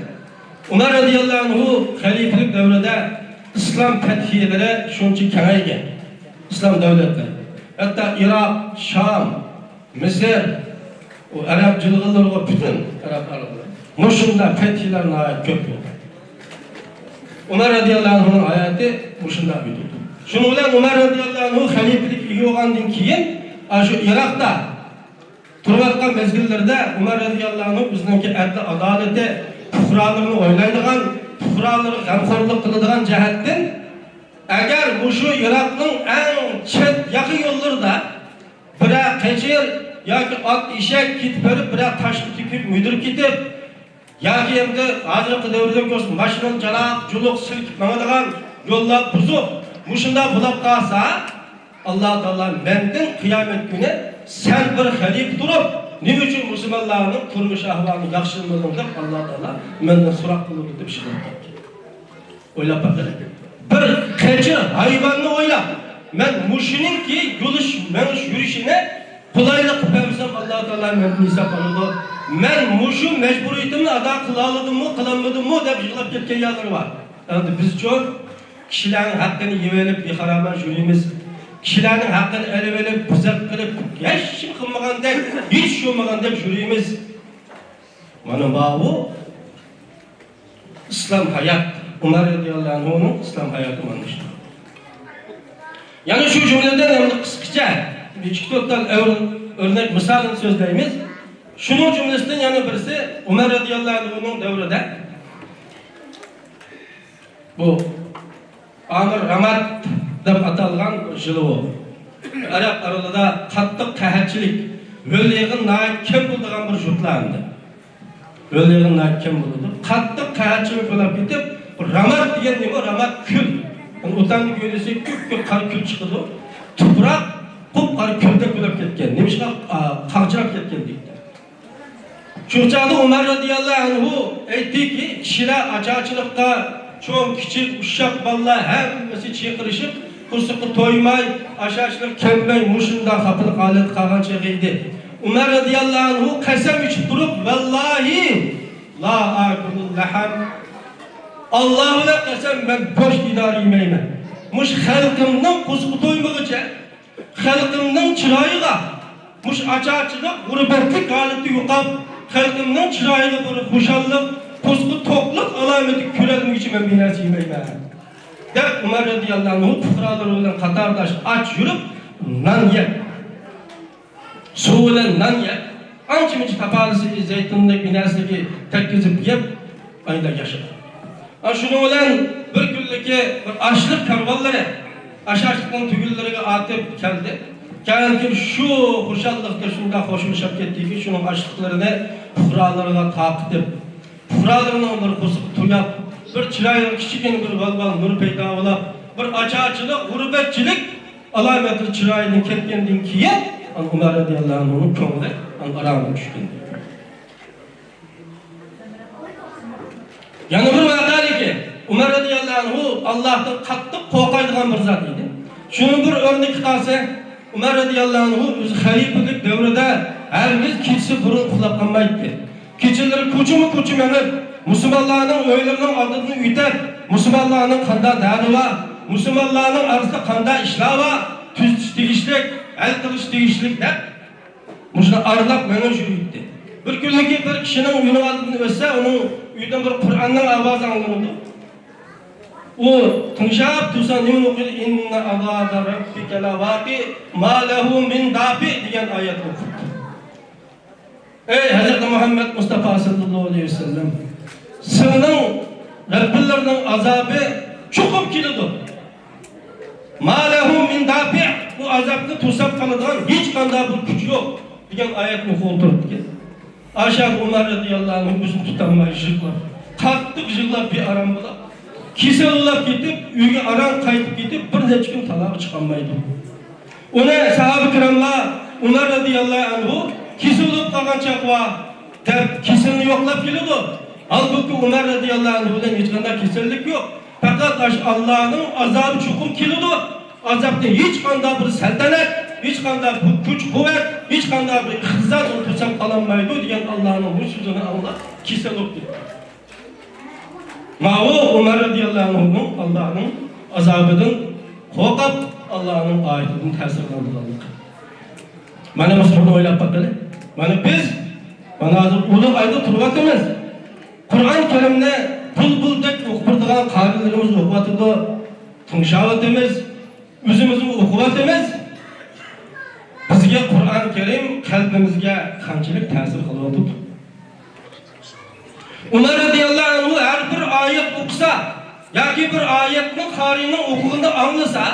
ئۆمەر رەزىياللاھۇ ئەنھۇ خەلىپىلىك دەۋرىدە ئىسلام پەتھىيلىرى شۇنچە كېڭەيگەن، ئىسلام دۆلەتلىرى. ھەتتا ئىراق، شام، مىسىر، ئۇ ئەرەب جىلغىلىرىغۇ پۈتۈن ئەرەب ئارىلىرى. مۇشۇنداق پەتھىيلەر ناھايىتى كۆپ بولغان. ئۆمەر رەزىياللاھۇ ئەنھۇنىڭ ھاياتى مۇشۇنداق ئۆتىدۇ. شۇنىڭ بىلەن ئۆمەر رەزىياللاھۇ ئەنھۇ خەلىپىلىككە ئىگە بولغاندىن كېيىن، ئاشۇ ئىراقتا تۇرۇۋاتقان مەزگىللىرىدە ئۆمەر رەزىياللاھۇ ئەنھۇ ئۆزىنىڭكى ئەدلى ئادالىتى، پۇقرالىرىنى ئويلايدىغان، پۇقرالىرىغا غەمخورلۇق قىلىدىغان جەھەتتىن، ئەگەر مۇشۇ ئىراقنىڭ ئەڭ چەت ياقا يوللىرىدا بىرەر قېچىر ياكى ئات ئېشەك كېتىپ بېرىپ، بىرەر تاشقا تېپىپ مۈدۈرۈپ كېتىپ، ياكى ئەمدى ھازىرقى دەۋردە كۆرسە ماشىنىنى جالاق جۇلۇق سىلكىپ ماڭىدىغان يوللار بۇزۇق، مۇشۇنداق بولاپ قالسا، ئاللا تائالا مەندىن قىيامەت كۈنى سەن بىر خەلىپە تۇرۇپ، نېمە ئۈچۈن مۇسۇلمانلارنىڭ تۇرمۇش ئەھۋالىنى ياخشىلىمىدىڭ دەپ ئاللا تائالا مەندىن سوراق قىلىدۇ دەپ شىددەت قىلدى. ئويلاپ باققىلى. بىر قېچىر ھايۋاننى ئويلاپ، مەن مۇشۇنىڭكى يۈرۈش، مېڭىش، يۈرۈشىنى قولايلىق قىلىپ بەرمىسەم، ئاللا تائالا مەندىن ھېساب ئالىدۇ. مەن مۇشۇ مەجبۇرىيىتىمنى ئادا قىلالىدىممۇ، قىلالمىدىممۇ دەپ يىغلاپ كەتكەن يەرلىرى بار. ئەمدى بىزچۇ كىشىلەرنىڭ ھەققىنى يەۋېلىپ بىخارامان يۈرىمىز. كىشىلەرنىڭ ھەققىنى ئېلىۋېلىپ، بۇزۇق قىلىپ، ھېچ ئىش قىلمىغاندەك، ھېچ ئىش بولمىغاندەك يۈرىمىز. مانا ماۋۇ ئىسلام ھايات، ئۆمەر رەزىياللاھۇ ئەنھۇنىڭ ئىسلام ھاياتى مانا شۇ. يەنە شۇ جۈملىدىن ئەمدى قىسقىچە ئىككى تۆت تال ئۆر-، ئۆرنەك مىسالىنى سۆزلەيمىز. شۇنىڭ جۈملىسىدىن يەنە بىرسى ئۆمەر رەزىياللاھۇ ئەنھۇنىڭ دەۋرىدە بۇ ئامىر رامات دەپ ئاتالغان يىلى بۇ. ئەرەب ئارىلىدا قاتتىق قەھەتچىلىك، ھۆل-يېغىن ناھايىتى كەم بولىدىغان بىر يۇرتلار ئەمدى. ھۆل-يېغىن ناھايىتى كەم بولىدۇ. قاتتىق قەھەتچىلىك بولۇپ كېتىپ، رامات دېگەن نېمە؟ رامات كۈل. يەنى ئوتاننى گۆدىسى كۆك-كۆك قارا كۈل چىقىدۇ. تۇپراق قۇپقارا كۈلدەك بولۇپ كەتكەن. نېمىشقا، ئا، قاغجىراپ كەتكەن دەيدۇ. شۇ چاغدا ئۆمەر رەزىياللاھۇ ئەنھۇ ئېيتتىكى، كىشىلەر ئاچارچىلىققا، چوڭ، كىچىك، ئۇششاق بالىلار ھەممىسى چىقىرىشىپ، قورسىقى تويماي، ئاش-ئارىقلىرى كەلمەي، مۇشۇنداق خاپىلىق ھالەتتە قالغان چېغى ئىدى. ئۆمەر رەزىياللاھۇ ئەنھۇ قەسەم ئىچىپ تۇرۇپ، ۋاللاھى لا ئاكۇلۇل لەھەم، ئاللا بىلەن قەسەم، مەن گۆش دىدارى يېمەيمەن. مۇشۇ خەلقىمنىڭ قورسىقى تويمىغۇچە خەلقىمنىڭ چىرايىغا مۇشۇ ئاچارچىلىق، غۇربەتلىك ھالىتى يوقاپ، خەلقىمنىڭ چىرايىغا بىر خۇشاللىق، قورسىقى توقلۇق ئالامىتى كۆرەلمىگۈچە مەن بىر نەرسە يېمەيمەن، دەپ، ئۇمەر رەزىياللاھۇ ئەنھۇ پۇقرالىرى بىلەن قاتارداش ئاچ يۈرۈپ، نان يەپ، سۇ بىلەن نان يەپ، ئانچە-مۇنچە تاپالىسى زەيتۇندەك بىر نەرسىگە تەگكۈزۈپ يەپ، ئايدا ياشىدى. ئا، شۇنىڭ بىلەن بىر كۈنلۈكى بىر ئاشلىق كارۋانلىرى ئاشۇ ئاشلىقنىڭ تۈگۈنلىرىگە ئارتىپ كەلدى. كەلگەن شۇ خۇشاللىقتا شۇنداق خوشلىشىپ كەتتىكى، شۇنىڭ ئاشلىقلىرىنى پۇقرالىرىغا تارقىتىپ، پۇقرالىرىنىڭ بىر قورسىقى تويۇپ، بىر چىرايىغا كىچىككىنە بىر ۋال-ۋال نۇر پەيدا بولۇپ، بىر ئاچارچىلىق، غۇربەتچىلىك ئالامەتلىرى چىرايىدىن كەتكەندىن كېيىن، ئۇمەر رەزىياللاھۇ ئەنھۇنىڭ كۆڭلى ئارامغا چۈشكەن. يەنە بىر ۋەقەدىكى، ئۇمەر رەزىياللاھۇ ئەنھۇ ئاللاھتىن قاتتىق قورقايدىغان بىر زات ئىدى. شۇنىڭ بىر ئۆرنىكى قالسا، ئۇمەر رەزىياللاھۇ ئەنھۇ ئۆزى خەلىپىلىك دەۋرىدە ھەرگىز كېچىسى بۇرۇن ئۇخلاپ قالمايتتى. كېچىلىرى كوچىمۇ كوچا مېڭىپ، مۇسۇلمانلارنىڭ ئۆيلىرىنىڭ ئالدىدىن ئۆتۈپ، مۇسۇلمانلارنىڭ قانداق دەردى بار، مۇسۇلمانلارنىڭ ئارىسىدا قانداق ئىشلار بار، تۈزىتىش تېگىشلىك، ھەل قىلىش تېگىشلىك دەپ، مۇشۇنداق ئارىلاپ مېڭىپ يۈرۈيتتى. بىر كۈنلۈكى بىر كىشىنىڭ ئۆيىنىڭ ئالدىدىن ئۆتسە، ئۇنىڭ ئۆيىدىن بىر قۇرئاننىڭ ئاۋازى ئاڭلىنىدۇ. ئۇ تىڭشاپ تۇرسا نېمىنى ئوقۇيدۇ؟ «ئىننە ئازابە رەببىكە لەۋاقىئ، ما لەھۇ مىن دافىئ» دېگەن ئايەتنى ئوقۇپتۇ. ئەي ھەزرىتى مۇھەممەد مۇستافا سەللەللاھۇ ئەلەيھى ۋەسەللەم، سىلىنىڭ رەببىلىرىنىڭ ئازابى چوقۇم كېلىدۇ. «ما لەھۇ مىن دافىئ»، بۇ ئازابنى توساپ قالىدىغان ھېچقانداق بىر كۈچ يوق، دېگەن ئايەتنى ئوقۇپ تۇرۇپتىكەن. ئاشۇ ئۇمەر رەزىياللاھۇ ئەنھۇ ئۆزىنى تۇتالماي يىغلاپ، قاتتىق يىغلاپ، بىئارام بولۇپ، كېسەل بولاپ كېتىپ، ئۆيىگە ئاران قايتىپ كېتىپ، بىر نەچچە كۈن تالاغا چىقالمايدۇ. ئۇنى ساھابە كىراملار، «ئۇمەر رەزىياللاھۇ ئەنھۇ كېسەل بولۇپ قالغان چاغ بار» دەپ، كېسىلىنى يوقلاپ كېلىدۇ. ھالبۇكى، ئۇمەر رەزىياللاھۇ ئەنھۇدىن ھېچقانداق كېسەللىك يوق. پەقەت ئاشۇ ئاللانىڭ ئازابى چوقۇم كېلىدۇ. ئازابتىن ھېچقانداق بىر سەلتەنەت، ھېچقانداق بىر كۈچ-قۇۋۋەت، ھېچقانداق بىر ئىقتىساد ئۇنى توساپ قالالمايدۇ، دېگەن ئاللانىڭ بۇ سۆزىنى ئاڭلاپ، كېسەل بولۇپ كېتىدۇ. ماۋۇ ئۇمەر رەزىياللاھۇ ئەنھۇنىڭ ئاللانىڭ ئازابىدىن قورقۇپ، ئاللانىڭ ئايىتىدىن تەسىرلەنگەنلىكى. مانا، بىز بۇنى ئويلاپ باققىلى. مانا، بىز مانا ھازىر ئۇلۇغ ئايدا تۇرۇۋاتىمىز. قۇرئان كەرىمنى بۇلبۇلدەك ئوقۇپ بېرىدىغان قارىلىرىمىز ئوقۇۋاتىدۇ، تىڭشاۋاتىمىز، ئۆزىمىزمۇ ئوقۇۋاتىمىز. بىزگە قۇرئان كەرىم قەلبىمىزگە قانچىلىك تەسىر قىلىۋاتىدۇ؟ ئۇمەر رەزىياللاھۇ ئەنھۇ ھەر بىر ئايەت ئوقۇسا ياكى بىر ئايەتنى قارىينىڭ ئوقۇغىنىنى ئاڭلىسا،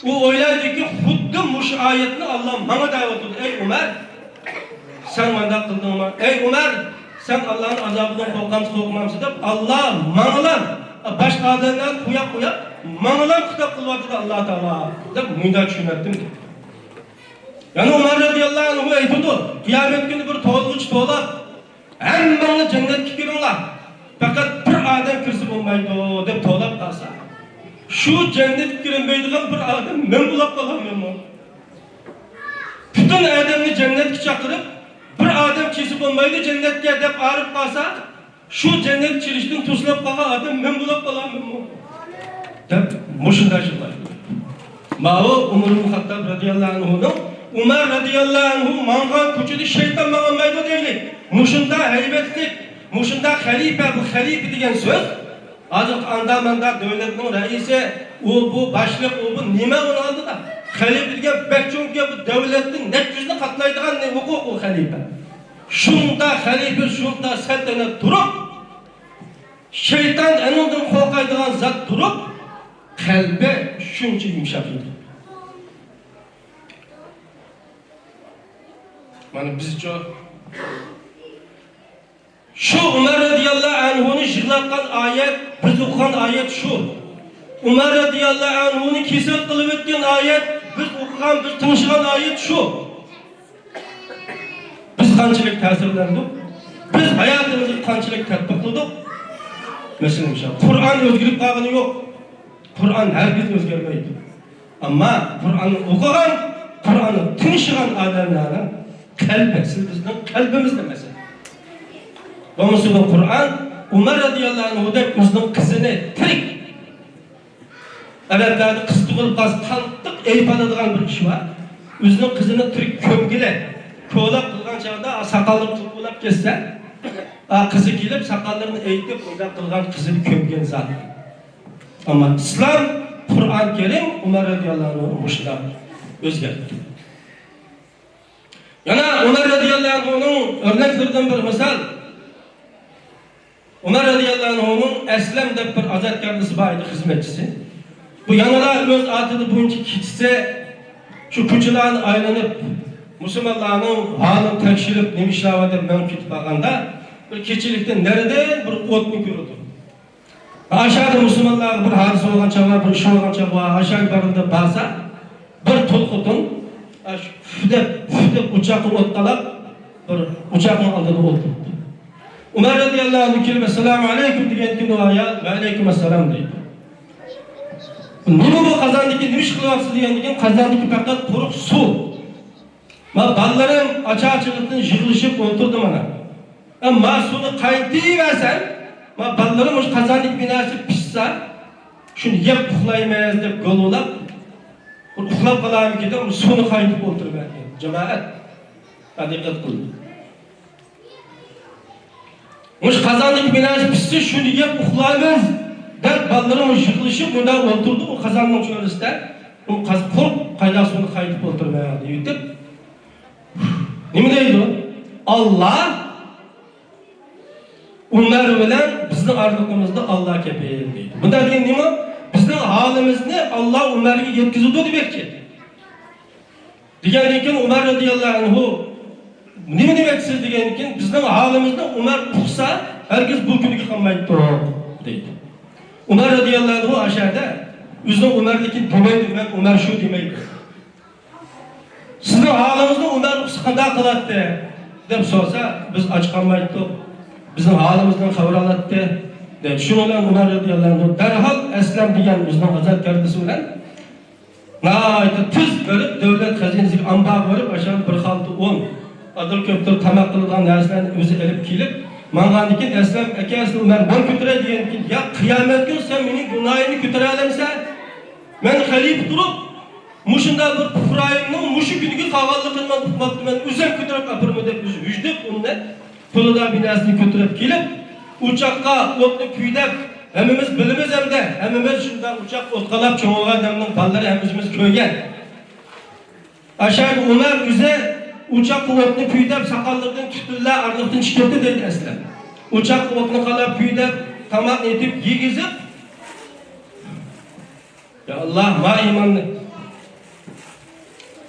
ئۇ ئويلايدۇكى، خۇددى مۇشۇ ئايەتنى ئاللا ماڭا دەۋاتىدۇ، «ئەي ئۇمەر، سەن مانداق قىلدىڭمۇ؟ ئەي ئۇمەر، سەن ئاللانىڭ ئازابىدىن قورقامسەن، قورقمامسەن؟» دەپ، ئاللا ماڭىلا، باشقا ئادەملەرنى قوياپ، قوياپ، ماڭىلا خىتاب قىلىۋاتىدۇ ئاللا تائالا، دەپ مۇنداق چۈشىنەتتىم. يەنە ئۇمەر رەزىياللاھۇ ئەنھۇ ئېيتىدۇ، قىيامەت كۈنى بىر توۋلىغۇچ توۋلاپ، «ھەممىڭلار جەننەتكە كىرىڭلار، پەقەت بىر ئادەم كىرسە بولمايدۇ» دەپ توۋلاپ قالسا، شۇ جەننەتكە كىرەلمەيدىغان بىر ئادەم مەن بولاپ قالامەنمۇ؟ پۈتۈن ئادەمنى جەننەتكە چاقىرىپ، بىر ئادەم كىرسە بولمايدۇ جەننەتكە دەپ ئايرىپ قالسا، شۇ جەننەتكە كىرىشتىن توسۇلۇپ قالغان ئادەم مەن بولاپ قالامەنمۇ؟ دەپ مۇشۇنداق يىغلايدۇ. ماۋۇ ئۆمەر ئىبن خەتتاب رەزىياللاھۇ ئەنھۇنىڭ، ئۇمەر رەزىياللاھۇ ئەنھۇ ماڭغان كوچىدا شەيتان ماڭالمايدۇ دەيلى. مۇشۇنداق ھەيۋەتلىك، مۇشۇنداق خەلىپە، بۇ خەلىپە دېگەن سۆز، ھازىر ئاندا ماندا دۆلەتنىڭ رەئىسى، ئۇ بۇ باشلىق، ئۇ بۇ نېمە ئۇنىڭ ئالدىدا؟ خەلىپە دېگەن بەك چوڭ گەپ، بۇ دۆلەتنىڭ نەچچە يۈزنى قاتلايدىغان ھوقۇق ئۇ خەلىپە. شۇنداق خەلىپە، شۇنداق سەلتەنەت تۇرۇپ، شەيتان ئەنىڭدىن قورقايدىغان زات تۇرۇپ، قەلبى شۇنچە يۇمشاق ئىدى. مانا بىزچۇ؟ شۇ ئۇمەر رەزىياللاھۇ ئەنھۇنى يىغلاتقان ئايەت، بىز ئوقۇغان ئايەت شۇ. ئۇمەر رەزىياللاھۇ ئەنھۇنى كېسەل قىلىۋەتكەن ئايەت، بىز ئوقۇغان، بىز تىڭشىغان ئايەت شۇ. بىز قانچىلىك تەسىرلەندۇق؟ بىز ھاياتىمىزغا قانچىلىك تەتبىق قىلدۇق؟ مەسىلەن، مۇشۇ قۇرئان ئۆزگىرىپ قالغىنى يوق. قۇرئان ھەرگىز ئۆزگەرمەيدۇ. ئەمما قۇرئاننى ئوقۇغان، قۇرئاننى تىڭشىغان ئادەملەرنىڭ قەلبى، سىز بىزنىڭ قەلبىمىزدە مەسىلە. بولمىسا بۇ قۇرئان ئۇمەر رەزىياللاھۇ ئەنھۇدەك ئۆزىنىڭ قىزىنى تىرىك، ئەرەبلەردە قىز تۇغۇلۇپ قالسا قاتتىق ئەيىب ئالىدىغان بىر ئىش بار. ئۆزىنىڭ قىزىنى تىرىك كۆمگىلى، كولاپ قىلغان چاغدا ساقاللىرى توپىلاپ كەتسە، ئا، قىزى كېلىپ ساقاللىرىنى ئېيتىپ، ئۇنداق قىلغان قىزىنى كۆمگەن زات. ئەمما ئىسلام، قۇرئان كەرىم ئۇمەر رەزىياللاھۇ ئەنھۇنى مۇشۇنداق ئۆزگەرتتى. يەنە ئۇمەر رەزىياللاھۇ ئەنھۇنىڭ ئۆرنەكلىرىدىن بىر مىسال. ئۇمەر رەزىياللاھۇ ئەنھۇنىڭ ئەسلەم دەپ بىر ئازاد كەردىسى بار ئىدى، خىزمەتچىسى. بۇ يەنىلا ئۆز ئادىتى بويىچە كېچىسى شۇ كوچىلارنى ئايلىنىپ، مۇسۇلمانلارنىڭ ھالىنى تەكشۈرۈپ، نېمە ئىشلار بار دەپ مېڭىپ كېتىپ بارغاندا، بىر كېچىلىكتە نەرىدىن بىر ئوتنى كۆرىدۇ. ئاشادا مۇسۇلمانلارغا بىر ھادىسە بولغان چاغ بار، بىر ئىش بولغان چاغ بار، ئاشادا بارىدۇ دەپ بارسا، بىر تۇل خوتۇن، ئاش، پۈف دەپ، پۈف دەپ ئوچاققا ئوت قالاپ، بىر ئوچاقنىڭ ئالدىدا ئولتۇرۇپتۇ. ئۇمەر رەزىياللاھۇ ئەنھۇ كېلىپ، «ئەسسالامۇ ئەلەيكۇم» دېگەندىكىن، ئۇ ئايال، «ۋەئەلەيكۇم ئەسسالام» دەيدۇ. «نېمە بۇ قازاندىكى، نېمە ئىش قىلىۋاتىسىز؟» دېگەندىكىن، «قازاندىكى پەقەت قۇرۇق سۇ. ما بالىلىرىم ئاچارچىلىقتىن يىغلىشىپ ئولتۇردى مانا. ئە، ما سۇنى قاينىتىۋەرسەم، ما بالىلىرىم مۇشۇ قازاندىكى بىر نەرسە پىشسا، شۇنى يەپ ئۇخلايمىز» دەپ گولۋىلاپ، بىر ئۇخلاپ قالارمىكىن دەپ سۇنى قاينىتىپ ئولتۇرۇۋەرگەن. جامائەت، دىققەت قىلىڭ. مۇشۇ قازاندىكى بىر نەرسە پىشسا، شۇنى يەپ ئۇخلايمىز دەپ بالىلىرىم يىغلىشىپ مۇنداق ئولتۇردى، ئۇ قازاننىڭ چۆرىسىدە. ئۇ قاز-، قۇرۇق قايناق سۇنى قاينىتىپ ئولتۇرۇۋەردى، يۇتۇپ. نېمە دەيدۇ؟ «ئاللا ئۇمەر بىلەن بىزنىڭ ئارىلىقىمىزدا ئاللا كەپىل» دەيدۇ. بۇنداق دېگەن نېمە؟ بىزنىڭ ھالىمىزنى ئاللا ئۇمەرگە يەتكۈزىدۇ دېمەكچى. دېگەندىن كېيىن ئۇمەر رەزىياللاھۇ ئەنھۇ، «نېمە دېمەكچىسىز؟» دېگەندىن كېيىن، «بىزنىڭ ھالىمىزنى ئۇمەر ئۇقسا، ھەرگىز بۇ كۈنگە قالمايتتۇق» دەيدۇ. ئۇمەر رەزىياللاھۇ ئەنھۇ ئاشادا ئۆزىنىڭ ئۇمەرلىكىنى دېمەيدۇ، «مەن ئۇمەر شۇ» دېمەيدۇ. «سىزنىڭ ھالىڭىزنى ئۇمەر ئۇقسا قانداق قىلاتتى؟» دەپ سورىسا، «بىز ئاچ قالمايتتۇق، بىزنىڭ ھالىمىزدىن خەۋەر ئالاتتى» دەيدۇ. شۇنىڭ بىلەن ئۇمەر رەزىياللاھۇ ئەنھۇ دەرھال ئەسلەم دېگەن ئۆزىنىڭ ئازاد كەردىسى بىلەن ناھايىتى تېز بېرىپ، دۆلەت خەزىنىسىگە، ئامبارغا بېرىپ، ئاشۇ بىر خالتا ئۇن، ئادىر كۆپتۇر تاماق قىلىدىغان نەرسىلەرنى ئۆزى ئېلىپ كېلىپ، ماڭغاندىن كېيىن، ئەسلەم ئاكا، ئەسلى ئۇمەر، مەن كۆتۈرەي دېگەندىن كېيىن، يا قىيامەت كۈنى سەن مېنىڭ گۇناھىمنى كۆتۈرەلەمسەن؟ مەن خەلىپە تۇرۇپ، مۇشۇنداق بىر پۇقرايىمنىڭ مۇشۇ كۈنگە قالغانلىقىنى مەن ئۇقماپتىمەن، ئۆزۈم كۆتۈرۈپ ئاپىرىمەن دەپ، ئۆزى ھۈجدەپ ئۇنى قولىدا بىر نەرسىنى كۆتۈرۈپ كېلىپ، ئوچاققا ئوتنى كۈيدەپ، ھەممىمىز بىلىمىز ئەمدى، ھەممىمىز شۇنداق ئوچاق ئوت قالاپ چوڭ بولغان ئادەمنىڭ بالىلىرى ھەممىمىز كۆرگەن. ئاشۇ ئۇمەر ئۆزى ئوچاققا ئوتنى كۈيدەپ، ساقاللىرىدىن تۈتۈنلەر ئارىلىقتىن چىقىپ كەتتى دەيدۇ ئەسلەم. ئوچاققا ئوتنى قالاپ كۈيدەپ، تاماقنى ئېتىپ، يېگۈزۈپ، يا ئاللا، ما ئىماننى.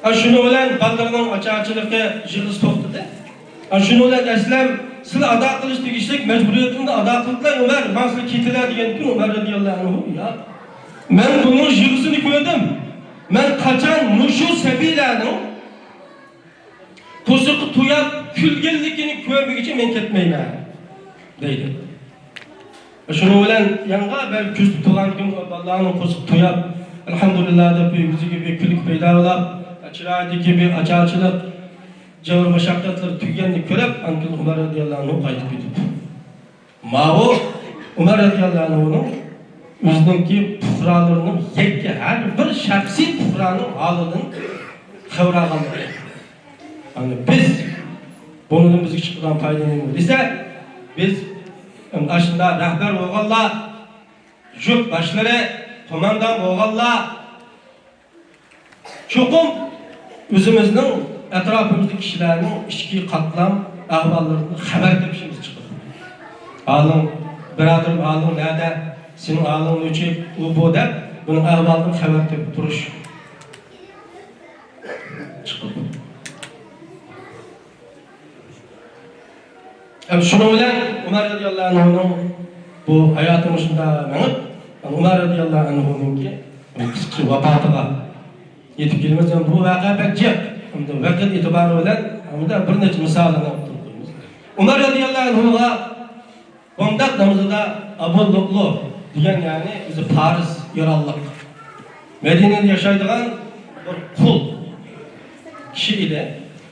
ھە، شۇنىڭ بىلەن بالىلىرىنىڭ ئاچارچىلىقى، يىغىسى توختىدى. ھە، شۇنىڭ بىلەن ئەسلەم، سىلەر ئادا قىلىش تېگىشلىك مەجبۇرىيىتىمنى ئادا قىلدىلا، ئۇمەر، ماڭا سىلەر كېتىلە دېگەندىكىن، ئۇمەر رەزىياللاھۇ ئەنھۇ، ياق، مەن بۇنىڭ يىغىسىنى كۆردۈم. مەن قاچان مۇشۇ سەبىيلەرنىڭ قورسىقى تويۇپ كۈلگەنلىكىنى كۆرمىگۈچە مەن كەتمەيمەن، دەيدۇ. شۇنىڭ بىلەن يەنە بىر كۆزىتىپ تۇرغاندىكىن، ئۇ بالىلارنىڭ قورسىقى تويۇپ، ئەلھەمدۇلىللا دەپ، يۈزىگە بىر كۈلكە پەيدا بولۇپ، چىرايىدىكى بىر ئاچارچىلىق، جەۋر مۇشەققەتلىرى تۈگىگەننى كۆرۈپ، ئاندىن كېيىن ئۇمەر رەزىياللاھۇ ئەنھۇ قايتىپ كېتىپتۇ. ماۋۇ ئۇمەر رەزىياللاھۇ ئەنھۇنىڭ ئۆزىنىڭكى پۇقرالىرىنىڭ يەككە ھەر بىر شەخسىي پۇقرانىڭ ھالىدىن خەۋەر ئالغانلىقى. يەنى بىز بۇنىڭدىن بىزگە چىقىدىغان پايدا نېمە دېسە، بىز ئاشۇنداق رەھبەر بولغانلار، يۇرت باشلىرى، قوماندان بولغانلار، چوقۇم ئۆزىمىزنىڭ ئەتراپىمىزدىكى كىشىلەرنىڭ ئىچكى قاتلام ئەھۋاللىرىدىن خەۋەر تېپىشىمىز چىقىدۇ. ھالىڭ، بۇرادىرىم، ھالىڭ نەدە؟ سېنىڭ ھالىڭ نېچۈك؟ ئۇ بۇ دەپ، بۇنىڭ ئەھۋالىدىن خەۋەر تېپىپ تۇرۇش چىقىدۇ. ھەم شۇنىڭ بىلەن ئۇمەر رەزىياللاھۇ ئەنھۇنىڭ بۇ ھاياتى مۇشۇنداق مېڭىپ، ئۇمەر رەزىياللاھۇ ئەنھۇنىڭكى قىسقىچە ۋاپاتىغا يېتىپ كېلىمىز. بۇ ۋەقە بەك جىق. ئەمدى ۋاقىت ئېتىبارى بىلەن ئەمدى بىر نەچچە مىسالىنى ئوتتۇرىغا قويىمىز. ئۇمەر رەزىياللاھۇ ئەنھۇغا بامدات نامىزىدا ئەبۇ لۇئلۇ دېگەن، يەنى ئۆزى پارس ئىرانلىق، مەدىنىدە ياشايدىغان بىر قۇل كىشى ئىدى.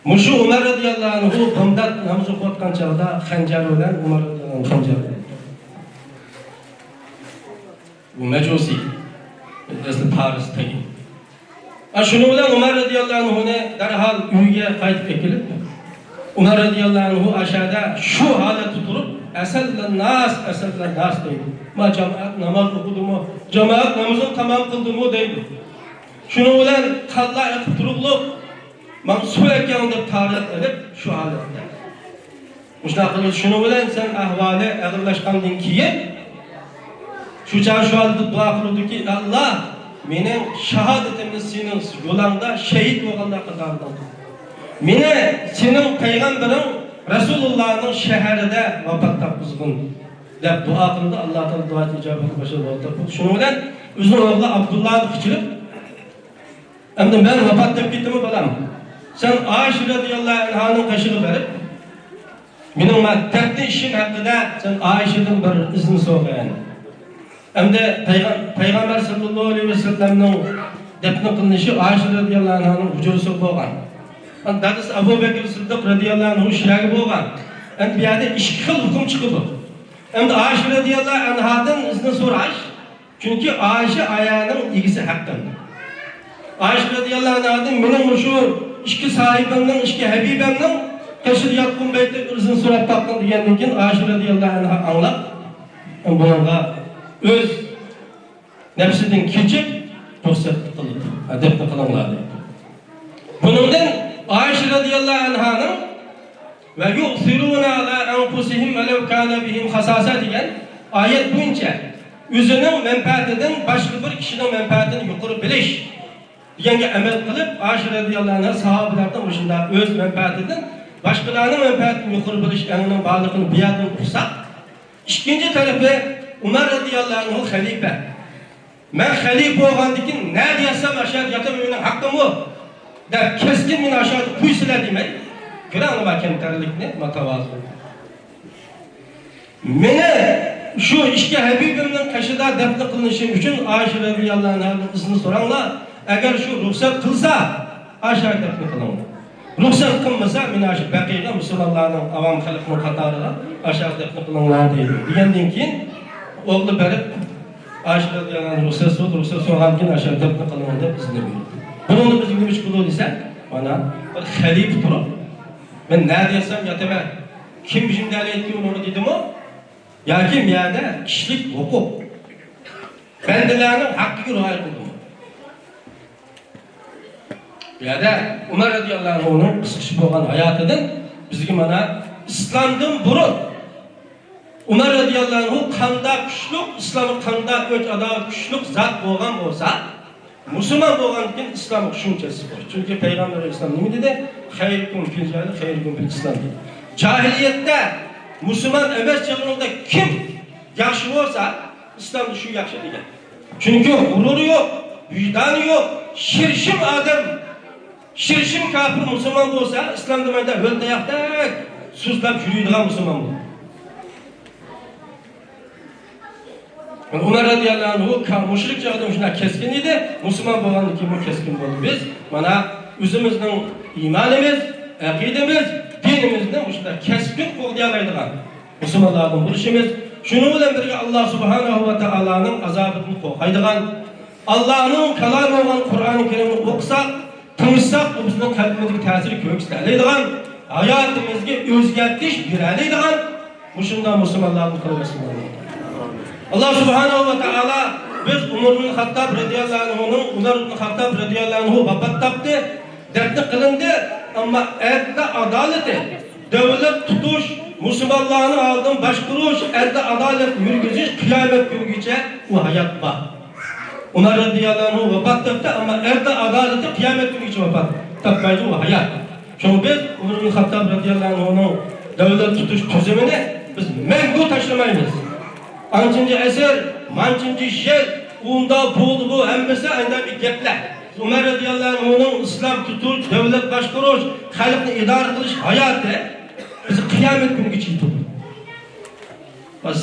مۇشۇ ئۇمەر رەزىياللاھۇ ئەنھۇ بامدات نامىزى ئوقۇۋاتقان چاغدا خەنجەر بىلەن، ئۇمەر رەزىياللاھۇ ئەنھۇ خەنجەر بىلەن، بۇ مەجۇسىي، ئەسلى پارس تېگى. ئا، شۇنىڭ بىلەن ئۇمەر رەزىياللاھۇ ئەنھۇنى دەرھال ئۆيىگە قايتىپ ئەكېلىپ، ئۇمار رەزىياللاھۇ ئەنھۇ ئاشۇ يەردە شۇ ھالەتتە تۇرۇپ، «ئەسەللەن ناس، ئەسەللەن ناس» دەيدۇ. ما جامائەت ناماز ئوقۇدىمۇ، جامائەت نامىزىنى تامام قىلدىمۇ دەيدۇ. شۇنىڭ بىلەن قانلار ئېقىپ تۇرۇقلۇق، ماڭا سۇ ئەكەڭ دەپ تارىق ئېلىپ، شۇ ھالەتتە. مۇشۇنداق قىلىپ، شۇنىڭ بىلەن سەن ئەھۋالى ئېغىرلاشقاندىن كېيىن، شۇ چاغ شۇ ھالەتتە دۇئا قىلىدۇكى، «ئاللا، مېنىڭ شاھادىتىمنى سېنىڭ يولۇڭدا شېھىت بولغانلار قاتارىدا قىل. مېنى سېنىڭ پەيغەمبىرىڭ رەسۇلۇللانىڭ شەھىرىدە ۋاپات تاپقۇزغىن» دەپ دۇئا قىلدى. ئاللا تائالا دۇئاسىنى ئىجابەت قىلىپ، باشلىدى. شۇنىڭ بىلەن ئۆزىنىڭ ئوغلى ئابدۇللانى قېچىرىپ، ئەمدى مەن ۋاپات دەپ كېتىمەن، بالام. سەن ئائىشە رەزىياللاھۇ ئەنھانىڭ قېشىغا بېرىپ، مېنىڭ مەن دەپنە ئىشىم ھەققىدە سەن ئائىشىدىن بىر ئىزىن سورىغىن. ئەمدى پەيغەم-، پەيغەمبەر ساللاللاھۇ ئەلەيھى ۋەسەللەمنىڭ دەپنە قىلىنىشى ئائىشە رەزىياللاھۇ ئەنھانىڭ ھۇجرىسىدا بولغان. دادىسى ئەبۇ بەكرى سىددىق رەزىياللاھۇ ئەنھۇ شۇ يەردە بولغان. ئەمدى بۇ يەردە ئىككى خىل ھۆكۈم چىقىدۇ. ئەمدى ئائىشە رەزىياللاھۇ ئەنھادىن ئىزىن سوراش، چۈنكى ئائىشە ئايەنىڭ ئىگىسى ھەققىدە. ئائىشە رەزىياللاھۇ ئەنھادىن، «مېنىڭ مۇشۇ ئىككى ساھىبەمنىڭ، ئىككى ھەبىبەمنىڭ قېشىدا ياتقۇم بەيتى بىر ئىزىن سوراپ باققىن» دېگەندىن كېيىن، ئائىشە رەزىياللاھۇ ئەنھا ئاڭلاپ، بۇنىڭغا ئۆز نەپسىدىن كېچىپ، رۇخسەت قىلىپ، «دەپنە قىلىڭلار» دەيدۇ. بۇنىڭدىن ئائىشە رەزىياللاھۇ ئەنھانىڭ «ۋە يۇئسىرۇنە ئەلا ئەنفۇسىھىم ۋەلەۋ كانە بىھىم خاساسە» دېگەن ئايەت بويىچە ئۆزىنىڭ مەنپەئەتىدىن باشقا بىر كىشىنىڭ مەنپەئەتىنى يۇقىرى بىلىش دېگەنگە ئەمەل قىلىپ، ئائىشە رەزىياللاھۇ ئەنھا ساھابىلەردىن مۇشۇنداق ئۆز مەنپەئەتىدىن باشقىلارنىڭ مەنپەئەتىنى يۇقىرى بىلىش ئەڭىنىڭ بارلىقىنى بۇ يەردىن ئۇقساق، ئىككىنچى تەرىپى، ئۇمار رەزىياللاھۇ ئەنھۇ خەلىپە. «مەن خەلىپە بولغاندىن كېيىن نەدە ياتسام ئاشۇ يەردە ياتىمەن، مېنىڭ ھەققىم بۇ» دەپ كەسكىن «مېنى ئاشۇ يەردە قويسىلە» دېمەي، كۆرەڭلار ما كەمتەرلىكنى، ما تاۋازۇنى. «مېنى شۇ ئىككى ھەبىبىمنىڭ قېشىدا دەپنە قىلىنىشىم ئۈچۈن ئائىشە رەزىياللاھۇ ئەنھادىن ئىزىن سوراڭلار. ئەگەر شۇ رۇخسەت قىلسا، ئاشۇ يەردە دەپنە قىلىڭلار. رۇخسەت قىلمىسا، مېنى ئاشۇ بەقىئگە، مۇسۇلمانلارنىڭ ئاۋام خەلقنىڭ قاتارىغا ئاشۇ يەردە دەپنە قىلىڭلار» دەيدۇ. دېگەندىن كېيىن ئوغلى بېرىپ، ئائىشە رەزىياللاھۇ ئەنھا رۇخسەت سورىدى، رۇخسەت سورىغاندىن كېيىن ئاشۇ يەردە دەپنە قىلىڭلار دەپ ئىزىن بېرىدۇ. بۇنىڭدا بىزگە نېمە چىقىدۇ دېسە، مانا بىر خەلىپە تۇرۇپ، «مەن نەدە ياتسام ياتىمەن، كىم بېشىمدا ئەلەيتتى ئۇنىڭغا» دېدىمۇ ياكى بۇ يەردە كىشىلىك ھوقۇق، بەندىلەرنىڭ ھەققىگە رىئايە قىلدىمۇ؟ بۇ يەردە ئۇمار رەزىياللاھۇ ئەنھۇنىڭ قىسقىچە بولغان ھاياتىدىن بىزگە مانا ئىسلامدىن بۇرۇن ئۇمار رەزىياللاھۇ ئەنھۇ قانداق كۈچلۈك، ئىسلامغا قانداق ئۆچ-ئاداۋەت كۈچلۈك زات بولغان بولسا، مۇسۇلمان بولغاندىن كېيىن ئىسلامغا شۇنچە سىغىدۇ. چۈنكى پەيغەمبەر ئەلەيھىسسالام نېمە دېدى؟ «خەيرۇكۇم فىل جاھىلىييە خەيرۇكۇم فىل ئىسلام» دېدى. جاھىلىيەتتە مۇسۇلمان ئەمەس چېغىڭىزدا كىم ياخشى بولسا، ئىسلامدا شۇ ياخشى دېگەن. چۈنكى غۇرۇرى يوق، ۋىجدانى يوق، شىرشىم ئادەم، شىرشىم كاپىر مۇسۇلمان بولسا، ئىسلامدا مانا ھۆل تاياقتەك سۇسلاپ يۈرىدىغان مۇسۇلمان بولىدۇ. ئۇمار رەزىياللاھۇ ئەنھۇ كا-، مۇشرىك چاغدا مۇشۇنداق كەسكىن ئىدى، مۇسۇلمان بولغاندىن كېيىنمۇ كەسكىن بولدى. بىز مانا ئۆزىمىزنىڭ ئىمانىمىز، ئەقىدىمىز، دىنىمىزنى مۇشۇنداق كەسكىن قوغدىيالايدىغان مۇسۇلمانلاردىن بولۇشىمىز، شۇنىڭ بىلەن بىرگە، ئاللا سۇبھانەھۇ ۋە تائالانىڭ ئازابىدىن قورقايدىغان، ئاللانىڭ كالامى بولغان قۇرئانى كەرىمنى ئوقۇساق، تىڭشىساق، ئۇ بىزنىڭ قەلبىمىزگە تەسىر كۆرسىتەلەيدىغان، ھاياتىمىزغا ئۆزگەرتىش بېرەلەيدىغان مۇشۇنداق مۇسۇلمانلاردىن قىلىۋەتسۇن. ئاللا سۇبھانەھۇ ۋە تائالا، بىز ئۇمەر ئىبن خەتتاب رەزىياللاھۇ ئەنھۇنىڭ، ئۇمەر ئىبن خەتتاب رەزىياللاھۇ ئەنھۇ ۋاپات تاپتى، دەپنە قىلىندى، ئەمما ئەدلى ئادالىتى، دۆلەت تۇتۇش، مۇسۇلمانلارنىڭ ئالدىن باشقۇرۇش، ئەدلى ئادالەت يۈرگۈزۈش قىيامەت كۈنىگىچە ئۇ ھايات بار. ئۇمەر رەزىياللاھۇ ئەنھۇ ۋاپات تاپتى، ئەمما ئەدلى ئادالىتى قىيامەت كۈنىگىچە ۋاپات تاپمايدۇ، ئۇ ھايات. شۇڭا بىز ئۇمەر ئىبن خەتتاب رەزىياللاھۇ ئەنھۇنىڭ دۆلەت تۇتۇش تۈزۈمىنى بىز مەڭگۈ تاشلىمايمىز. ئانچىنچى ئەسىر، مانچىنچى يىل، ئۇندا بولدى بۇ ھەممىسى ئايدا بىر گەپلەر. ئۇمەر رەزىياللاھۇ ئەنھۇنىڭ ئىسلام تۇتۇش، دۆلەت باشقۇرۇش، خەلقنى ئىدارە قىلىش ھاياتى بىز قىيامەت كۈنىگىچە يېتىدۇ.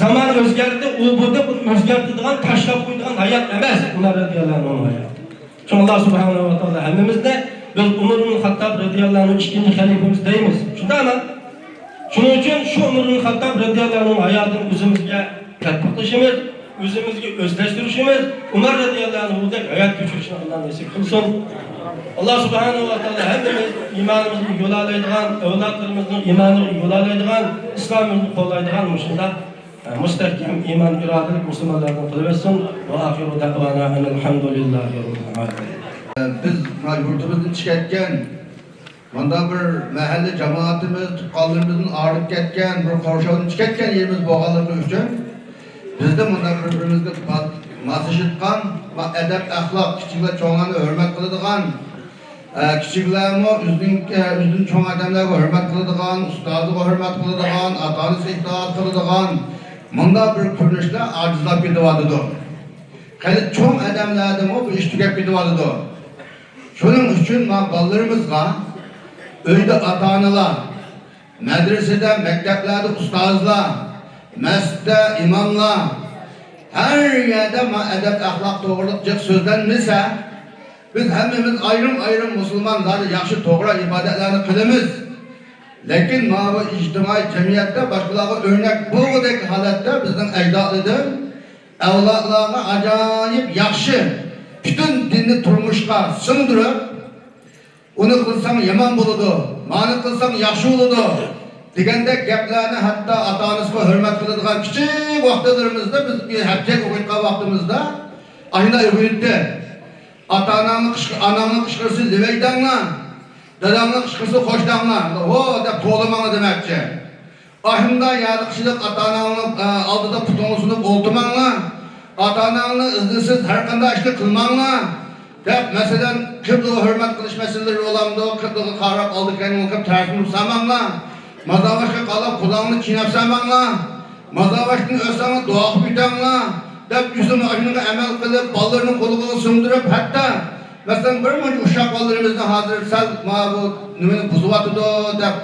زامان ئۆزگەردى، ئۇ بۇ دەپ ئۇنى ئۆزگەرتىدىغان، تاشلاپ قويىدىغان ھايات ئەمەس ئۇمەر رەزىياللاھۇ ئەنھۇنىڭ ھاياتى. شۇڭا ئاللا سۇبھانەھۇ ۋە تائالا ھەممىمىزنى بىز ئۇمەر ئىبن خەتتاب رەزىياللاھۇ ئەنھۇ ئىككىنچى خەلىپىمىز دەيمىز. شۇنداقمۇ؟ شۇنىڭ ئۈچۈن شۇ ئۇمەر ئىبن خەتتاب رەزىياللاھۇ ئەنھۇنىڭ ھاياتىنى ئۆزىمىزگە تەتبىقلىشىمىز، ئۆزىمىزگە ئۆزلەشتۈرۈشىمىز، ئۇمار رەزىياللاھۇ ئەنھۇدەك ھايات كۆچۈرۈشنى ئاللا نېسىپ قىلسۇن. ئاللا سۇبھانەھۇ ۋە تائالا ھەممىمىز ئىمانىمىزغا يول ئالايدىغان، ئەۋلادلىرىمىزنىڭ ئىمانىغا يول ئالايدىغان، ئىسلامىمىزنى قوللايدىغان مۇشۇنداق مۇستەھكەم ئىمان ئىرادىلىك مۇسۇلمانلاردىن قىلىۋەتسۇن. ۋە ئاخىرۇ دەئۋانا ئەنىل ھەمدۇلىللاھى رەببىل ئالەمىن. بىز مانا يۇرتىمىزدىن چىقىپ كەتكەن، مۇنداق بىر مەھەللە جامائىتىمىز، تۇغقانلىرىمىزدىن ئايرىلىپ كەتكەن، بىر قورشاۋدىن چىقىپ كەتكەن يېرىمىز بولغانلىقى ئۈچۈن، بىزدە مۇنداق بىر-بىرىمىزگە پات-، ماسلىشىدىغان، ما-، ئەدەپ-ئەخلاق، كىچىكلەر چوڭلارنى ھۆرمەت قىلىدىغان، ئە، كىچىكلەرمۇ ئۆزىنىڭ، ئە، ئۆزىدىن چوڭ ئادەملەرگە ھۆرمەت قىلىدىغان، ئۇستازىغا ھۆرمەت قىلىدىغان، ئاتا-ئانىسىغا ئىتائەت قىلىدىغان، مۇنداق بىر كۆرۈنۈشلەر ئاجىزلاپ كېتىۋاتىدۇ. خېلى چوڭ ئادەملەردىمۇ بۇ ئىش تۈگەپ كېتىۋاتىدۇ. شۇنىڭ ئۈچۈن ما بالىلىرىمىزغا ئۆيدە ئاتا-ئانىلار، مەدرىسىدە، مەكتەپلەردە ئۇستازلار، مەسچىتتە ئىماملار، ھەر يەردە ما ئەدەپ-ئەخلاق توغرىلىق جىق سۆزلەنمىسە، بىز ھەممىمىز ئايرىم-ئايرىم مۇسۇلمانلار ياخشى توغرا ئىبادەتلەرنى قىلىمىز. لېكىن ماۋۇ ئىجتىمائىي جەمئىيەتتە باشقىلارغا ئۆرنەك بولغۇدەك ھالەتتە بىزنىڭ ئەجدادلىرىدىن ئەۋلادلارغا ئاجايىپ ياخشى پۈتۈن دىننى تۇرمۇشقا سىڭدۈرۈپ، ئۇنى قىلساڭ يامان بولىدۇ، مانى قىلساڭ ياخشى بولىدۇ دېگەندەك گەپلەرنى ھەتتا ئاتا-ئانىسىغا ھۆرمەت قىلىدىغان كىچىك ۋاقىتلىرىمىزدا بىز بىر ھەپتىلىك ئوقۇيدىغان ۋاقتىمىزدا ئاشۇنداق ئۆگىنىتتى. ئاتا-ئاناڭنى قىچقى-، ئاناڭنىڭ قىچقۇرسا لىۋەيدەڭلار، داداڭنىڭ قىچقۇرسا خوشداڭلار، ھو دەپ توۋلىماڭلار دېمەكچى. ئاشۇنداق يەرلىك كىشىلىك ئاتا-ئاناڭنىڭ، ئە، ئالدىدا پۇتۇڭغا سۇنۇپ ئولتۇرماڭلار. ئاتا-ئاناڭنىڭ ئىزنىسىز ھەر قانداق ئىشنى قىلماڭلار، دەپ، مەسىلەن، قىبلىغا ھۆرمەت قىلىش مەسىلىلىرى بولامدۇ؟ قىبلىغا قاراپ ئالدى كەينىڭ قىلىپ تەرسىنى سالماڭلار. مازارباشقا قاراپ قۇلاقنى چىيناپ سالماڭلار. مازارباشتىن ئۆتسەڭلار دۇئا قىلىپ ئۆتەڭلار، دەپ، ئۆزىمۇ ئاشۇنىڭغا ئەمەل قىلىپ، بالىلىرىنى قولىغا سۇندۇرۇپ، ھەتتا، مەسىلەن، بىر مۇنچە ئۇششاق بالىلىرىمىزنى ھازىر سەل ماۋۇ نېمىنى بۇزۇۋاتىدۇ، دەپ،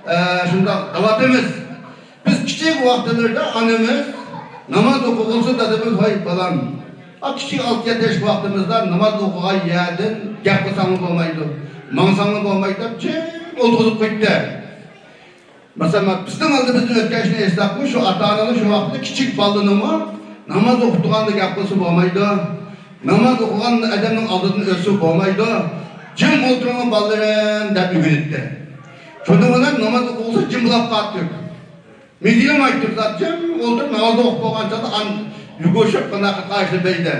ئە، شۇنداق دەۋاتىمىز. بىز كىچىك ۋاقىتلىرىدا ئانىمىز ناماز ئوقۇغۇلسا دادىمىز، ھاي بالام، ئا، كىچىك ئالتە يەتتە ياش ۋاقتىمىزدا ناماز ئوقۇغان يەردىن گەپ قىلساڭمۇ بولمايدۇ، ماڭساڭمۇ بولمايدۇ دەپ جىم ئولتۇرغۇزۇپ قوياتتى. مەسىلەن، بىزنىڭ ئالدىمىزدىن ئۆتكەن ئىشنى ئېيتساقمۇ، شۇ ئاتا-ئانىلار شۇ ۋاقىتتا كىچىك بالىنىمۇ ناماز ئوقۇتقاندا گەپ قىلسا بولمايدۇ، ناماز ئوقۇغان ئادەمنىڭ ئالدىدىن ئۆتسە بولمايدۇ، جىم ئولتۇرۇڭلار بالىلىرىم دەپ ئۆگىنەتتى. شۇنىڭ بىلەن ناماز ئوقۇغۇسى جىم بولاپ قالاتتى. مىدىرلىمايتتى، جىم ئولتۇرۇپ ناماز ئوقۇپ بولغان چاغدا ئان يۈگۈرۈشۈپ قانداق قىلىشنى بىلدى.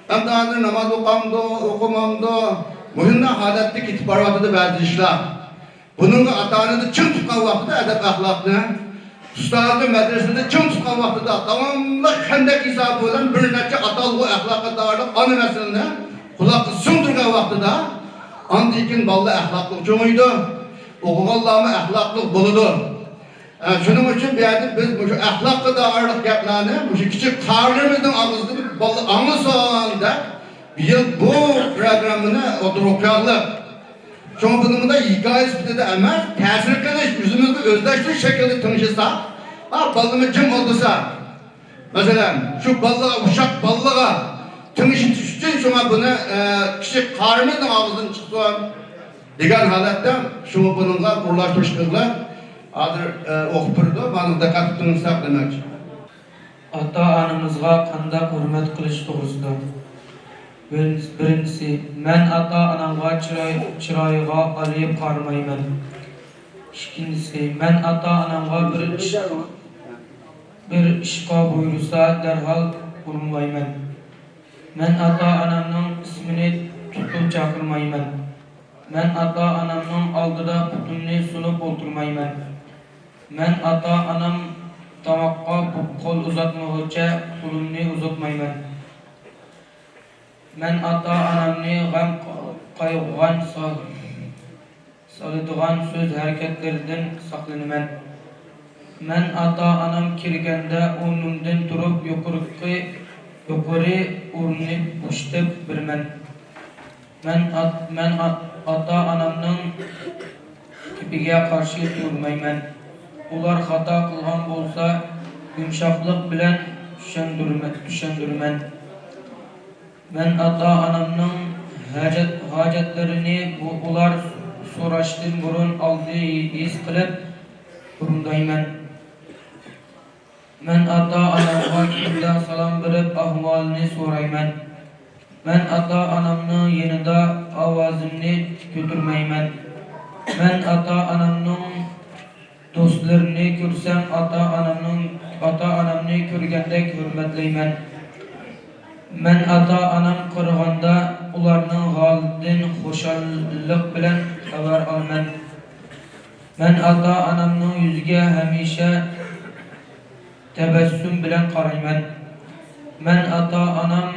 ئەمدى ھازىر ناماز ئوقامدۇ، ئوقۇمامدۇ، مۇشۇنداق ھالەتتە كېتىپ بارىۋاتىدۇ بەزى ئىشلار. بۇنىڭغا ئاتا-ئانىدا چىڭ تۇتقان ۋاقتىدا ئەدەپ-ئەخلاقنى، ئۇستازى مەدرىسىدە چىڭ تۇتقان ۋاقتىدا داۋاملىق خەندەك ھېسابى بىلەن بىر نەچچە ئاتالغۇ ئەخلاققا دائىرلىق ئانا مەسىلىنى قۇلاققا سىڭدۈرگەن ۋاقتىدا، ئاندىن كېيىن بالىلار ئەخلاقلىق چوڭىيىدۇ، ئوقۇغانلارمۇ ئەخلاقلىق بولىدۇ. ئە، شۇنىڭ ئۈچۈن بۇ يەردە بىز مۇشۇ ئەخلاققا دائىرلىق گەپلەرنى مۇشۇ كىچىك قارىلىرىمىزنىڭ ئاغزىدىن بالىلار ئاڭلىسۇن دەپ، بىيىل بۇ پروگراممىنى ئوتتۇرىغا قويغانلىق. شۇڭا بۇنى مۇنداق ھېكايە سۈپىتىدە ئەمەس، تەسىر قىلىش، ئۆزىمىزگە ئۆزلەشتۈرۈش شەكلىدە تىڭشىساق، ھا، بالىمىز جىم ئولتۇرسا، مەسىلەن، شۇ بالىلارغا، ئۇششاق بالىلارغا تىڭشىتىش ئۈچۈن شۇڭا بۇنى، ئە، كىچىك قارىمىزنىڭ ئاغزىدىن چىقسۇن دېگەن ھالەتتە شۇ بۇنىڭغا ئورۇنلاشتۇرۇش قىلغىلى. ھازىر، ئە، ئوقۇپ بېرىدۇ، مانا دىققەت قىلىپ تىڭشىساق دېمەكچى. ئاتا-ئانىمىزغا قانداق ھۆرمەت قىلىش توغرىسىدا. بىرىنچىسى، بىرىنچىسى، مەن ئاتا-ئانامغا چىراي، چىرايىغا ئالىيىپ قارىمايمەن. ئىككىنچىسى، مەن ئاتا-ئانامغا بىر ئىش، بىر ئىشقا بۇيرۇسا، دەرھال بۇرۇلمايمەن. مەن ئاتا-ئانامنىڭ ئىسمىنى تۇتۇپ چاقىرمايمەن. مەن ئاتا-ئانامنىڭ ئالدىدا پۇتۇمنى سۇنۇپ ئولتۇرمايمەن. مەن ئاتا-ئانام تاماققا قول ئۇزاتمىغۇچە قولۇمنى ئۇزاتمايمەن. مەن ئاتا-ئانامنى غەم قايغۇغان سال-، سالىدىغان سۆز-ھەرىكەتلىرىدىن ساقلىنىمەن. مەن ئاتا-ئانام كىرگەندە ئورنۇمدىن تۇرۇپ يۇقىرىقى، يۇقىرى ئورۇننى بوشىتىپ بېرىمەن. مەن ئات-، مەن ئات-، ئاتا-ئانامنىڭ گېپىگە قارشى تۇرمايمەن. ئۇلار خاتا قىلغان بولسا، يۇمشاقلىق بىلەن چۈشەندۈرمە-، چۈشەندۈرىمەن. مەن ئاتا-ئانامنىڭ ھاجەت-، ھاجەتلىرىنى بۇ، ئۇلار سوراشتىن بۇرۇن ئالدى ھېس قىلىپ ئورۇندايمەن. مەن ئاتا-ئانامغا كۈندە سالام بېرىپ، ئەھۋالىنى سورايمەن. مەن ئاتا-ئانامنىڭ يېنىدا ئاۋازىمنى كۆتۈرمەيمەن. مەن ئاتا-ئانامنىڭ دوستلىرىنى كۆرسەم، ئاتا-ئانامنىڭ، ئاتا-ئانامنى كۆرگەندەك ھۆرمەتلەيمەن. مەن ئاتا-ئانام قارىغاندا، ئۇلارنىڭ ھالىدىن خۇشاللىق بىلەن خەۋەر ئالىمەن. مەن ئاتا-ئانامنىڭ يۈزىگە ھەمىشە تەبەسسۇم بىلەن قارايمەن. مەن ئاتا-ئانام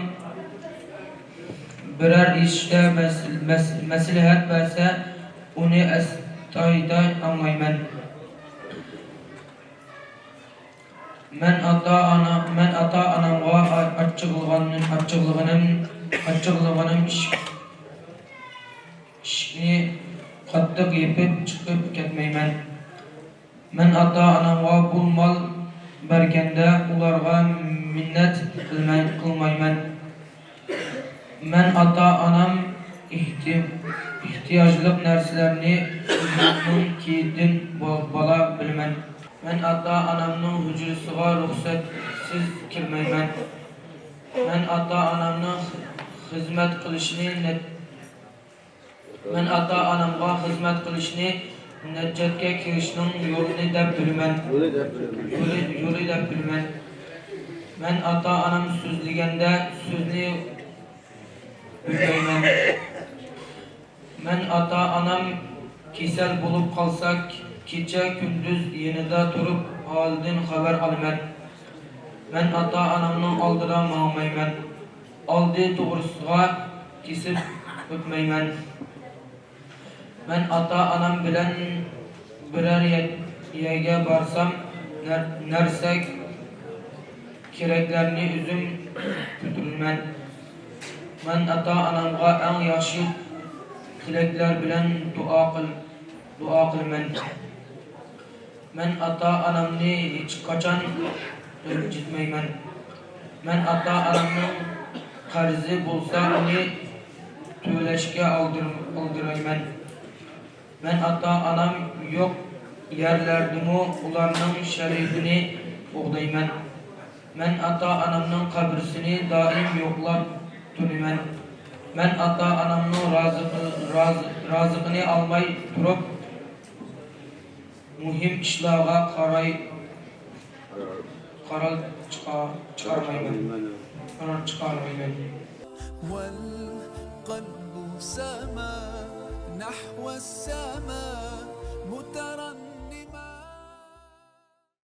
بىرەر ئىشتا مەس-، مەس-، مەسلىھەت بەرسە، ئۇنى ئەستايىدىل ئاڭلايمەن. مەن ئاتا-ئانا، مەن ئاتا-ئانامغا ئاچچىقلىغان-، ئاچچىقلىغىنىم، ئاچچىقلىغىنىم ئىش-، ئىشىكنى قاتتىق يېپىپ، چىقىپ كەتمەيمەن. مەن ئاتا-ئانامغا پۇل-مال بەرگەندە، ئۇلارغا مىننەت قىلماي-، قىلمايمەن. مەن ئاتا-ئانام ئېھتى-، ئېھتىياجلىق نەرسىلەرنى ئۆزۈمنىڭ كېيىدىن با-، بالا بىلىمەن. مەن ئاتا-ئانامنىڭ ھۇجرىسىغا رۇخسەتسىز كىرمەيمەن. مەن ئاتا-ئانامنىڭ خىزمەت قىلىشىنى نەت-، مەن ئاتا-ئانامغا خىزمەت قىلىشنى نەجاتكە كىرىشنىڭ يولى دەپ بىلىمەن. يولى دەپ بىلىمەن. يولى، يولى دەپ بىلىمەن. مەن ئاتا-ئانام سۆزلىگەندە سۆزنى بۆلمەيمەن. مەن ئاتا-ئانام كېسەل بولۇپ قالسا، كېچە-كۈندۈز يېنىدا تۇرۇپ، ھالىدىن خەۋەر ئالىمەن. مەن ئاتا-ئانامنىڭ ئالدىدا ماڭمايمەن. ئالدى توغرىسىغا كېسىپ ئۆتمەيمەن. مەن ئاتا-ئانام بىلەن بىرەر يە-، يەرگە بارسام، نەر-، نەرسە كېرەكلەرنى ئۆزۈم كۆتۈرىمەن. مەن ئاتا-ئانامغا ئەڭ ياخشى تىلەكلەر بىلەن دۇئا قىل-، دۇئا قىلىمەن. مەن ئاتا-ئانامنى ھېچقاچان رەنجىتمەيمەن. مەن ئاتا-ئانامنىڭ قەرزى بولسا، ئۇنى تۆلەشكە ئالدىر-، ئالدىرايمەن. مەن ئاتا-ئانام يوق يەرلەردىمۇ ئۇلارنىڭ شەرىپىنى قوغدايمەن. مەن ئاتا-ئانامنىڭ قەبرىسىنى دائىم يوقلاپ تۇرىمەن. مەن ئاتا-ئانامنىڭ رازىقى-، رازى-، رازىقىنى ئالماي تۇرۇپ، مۇھىم ئىشلارغا قاراي-، قارار چىقا-، چىقارمايمەن. قارار چىقارمايمەن. والقلب سما نحو السماء مترددا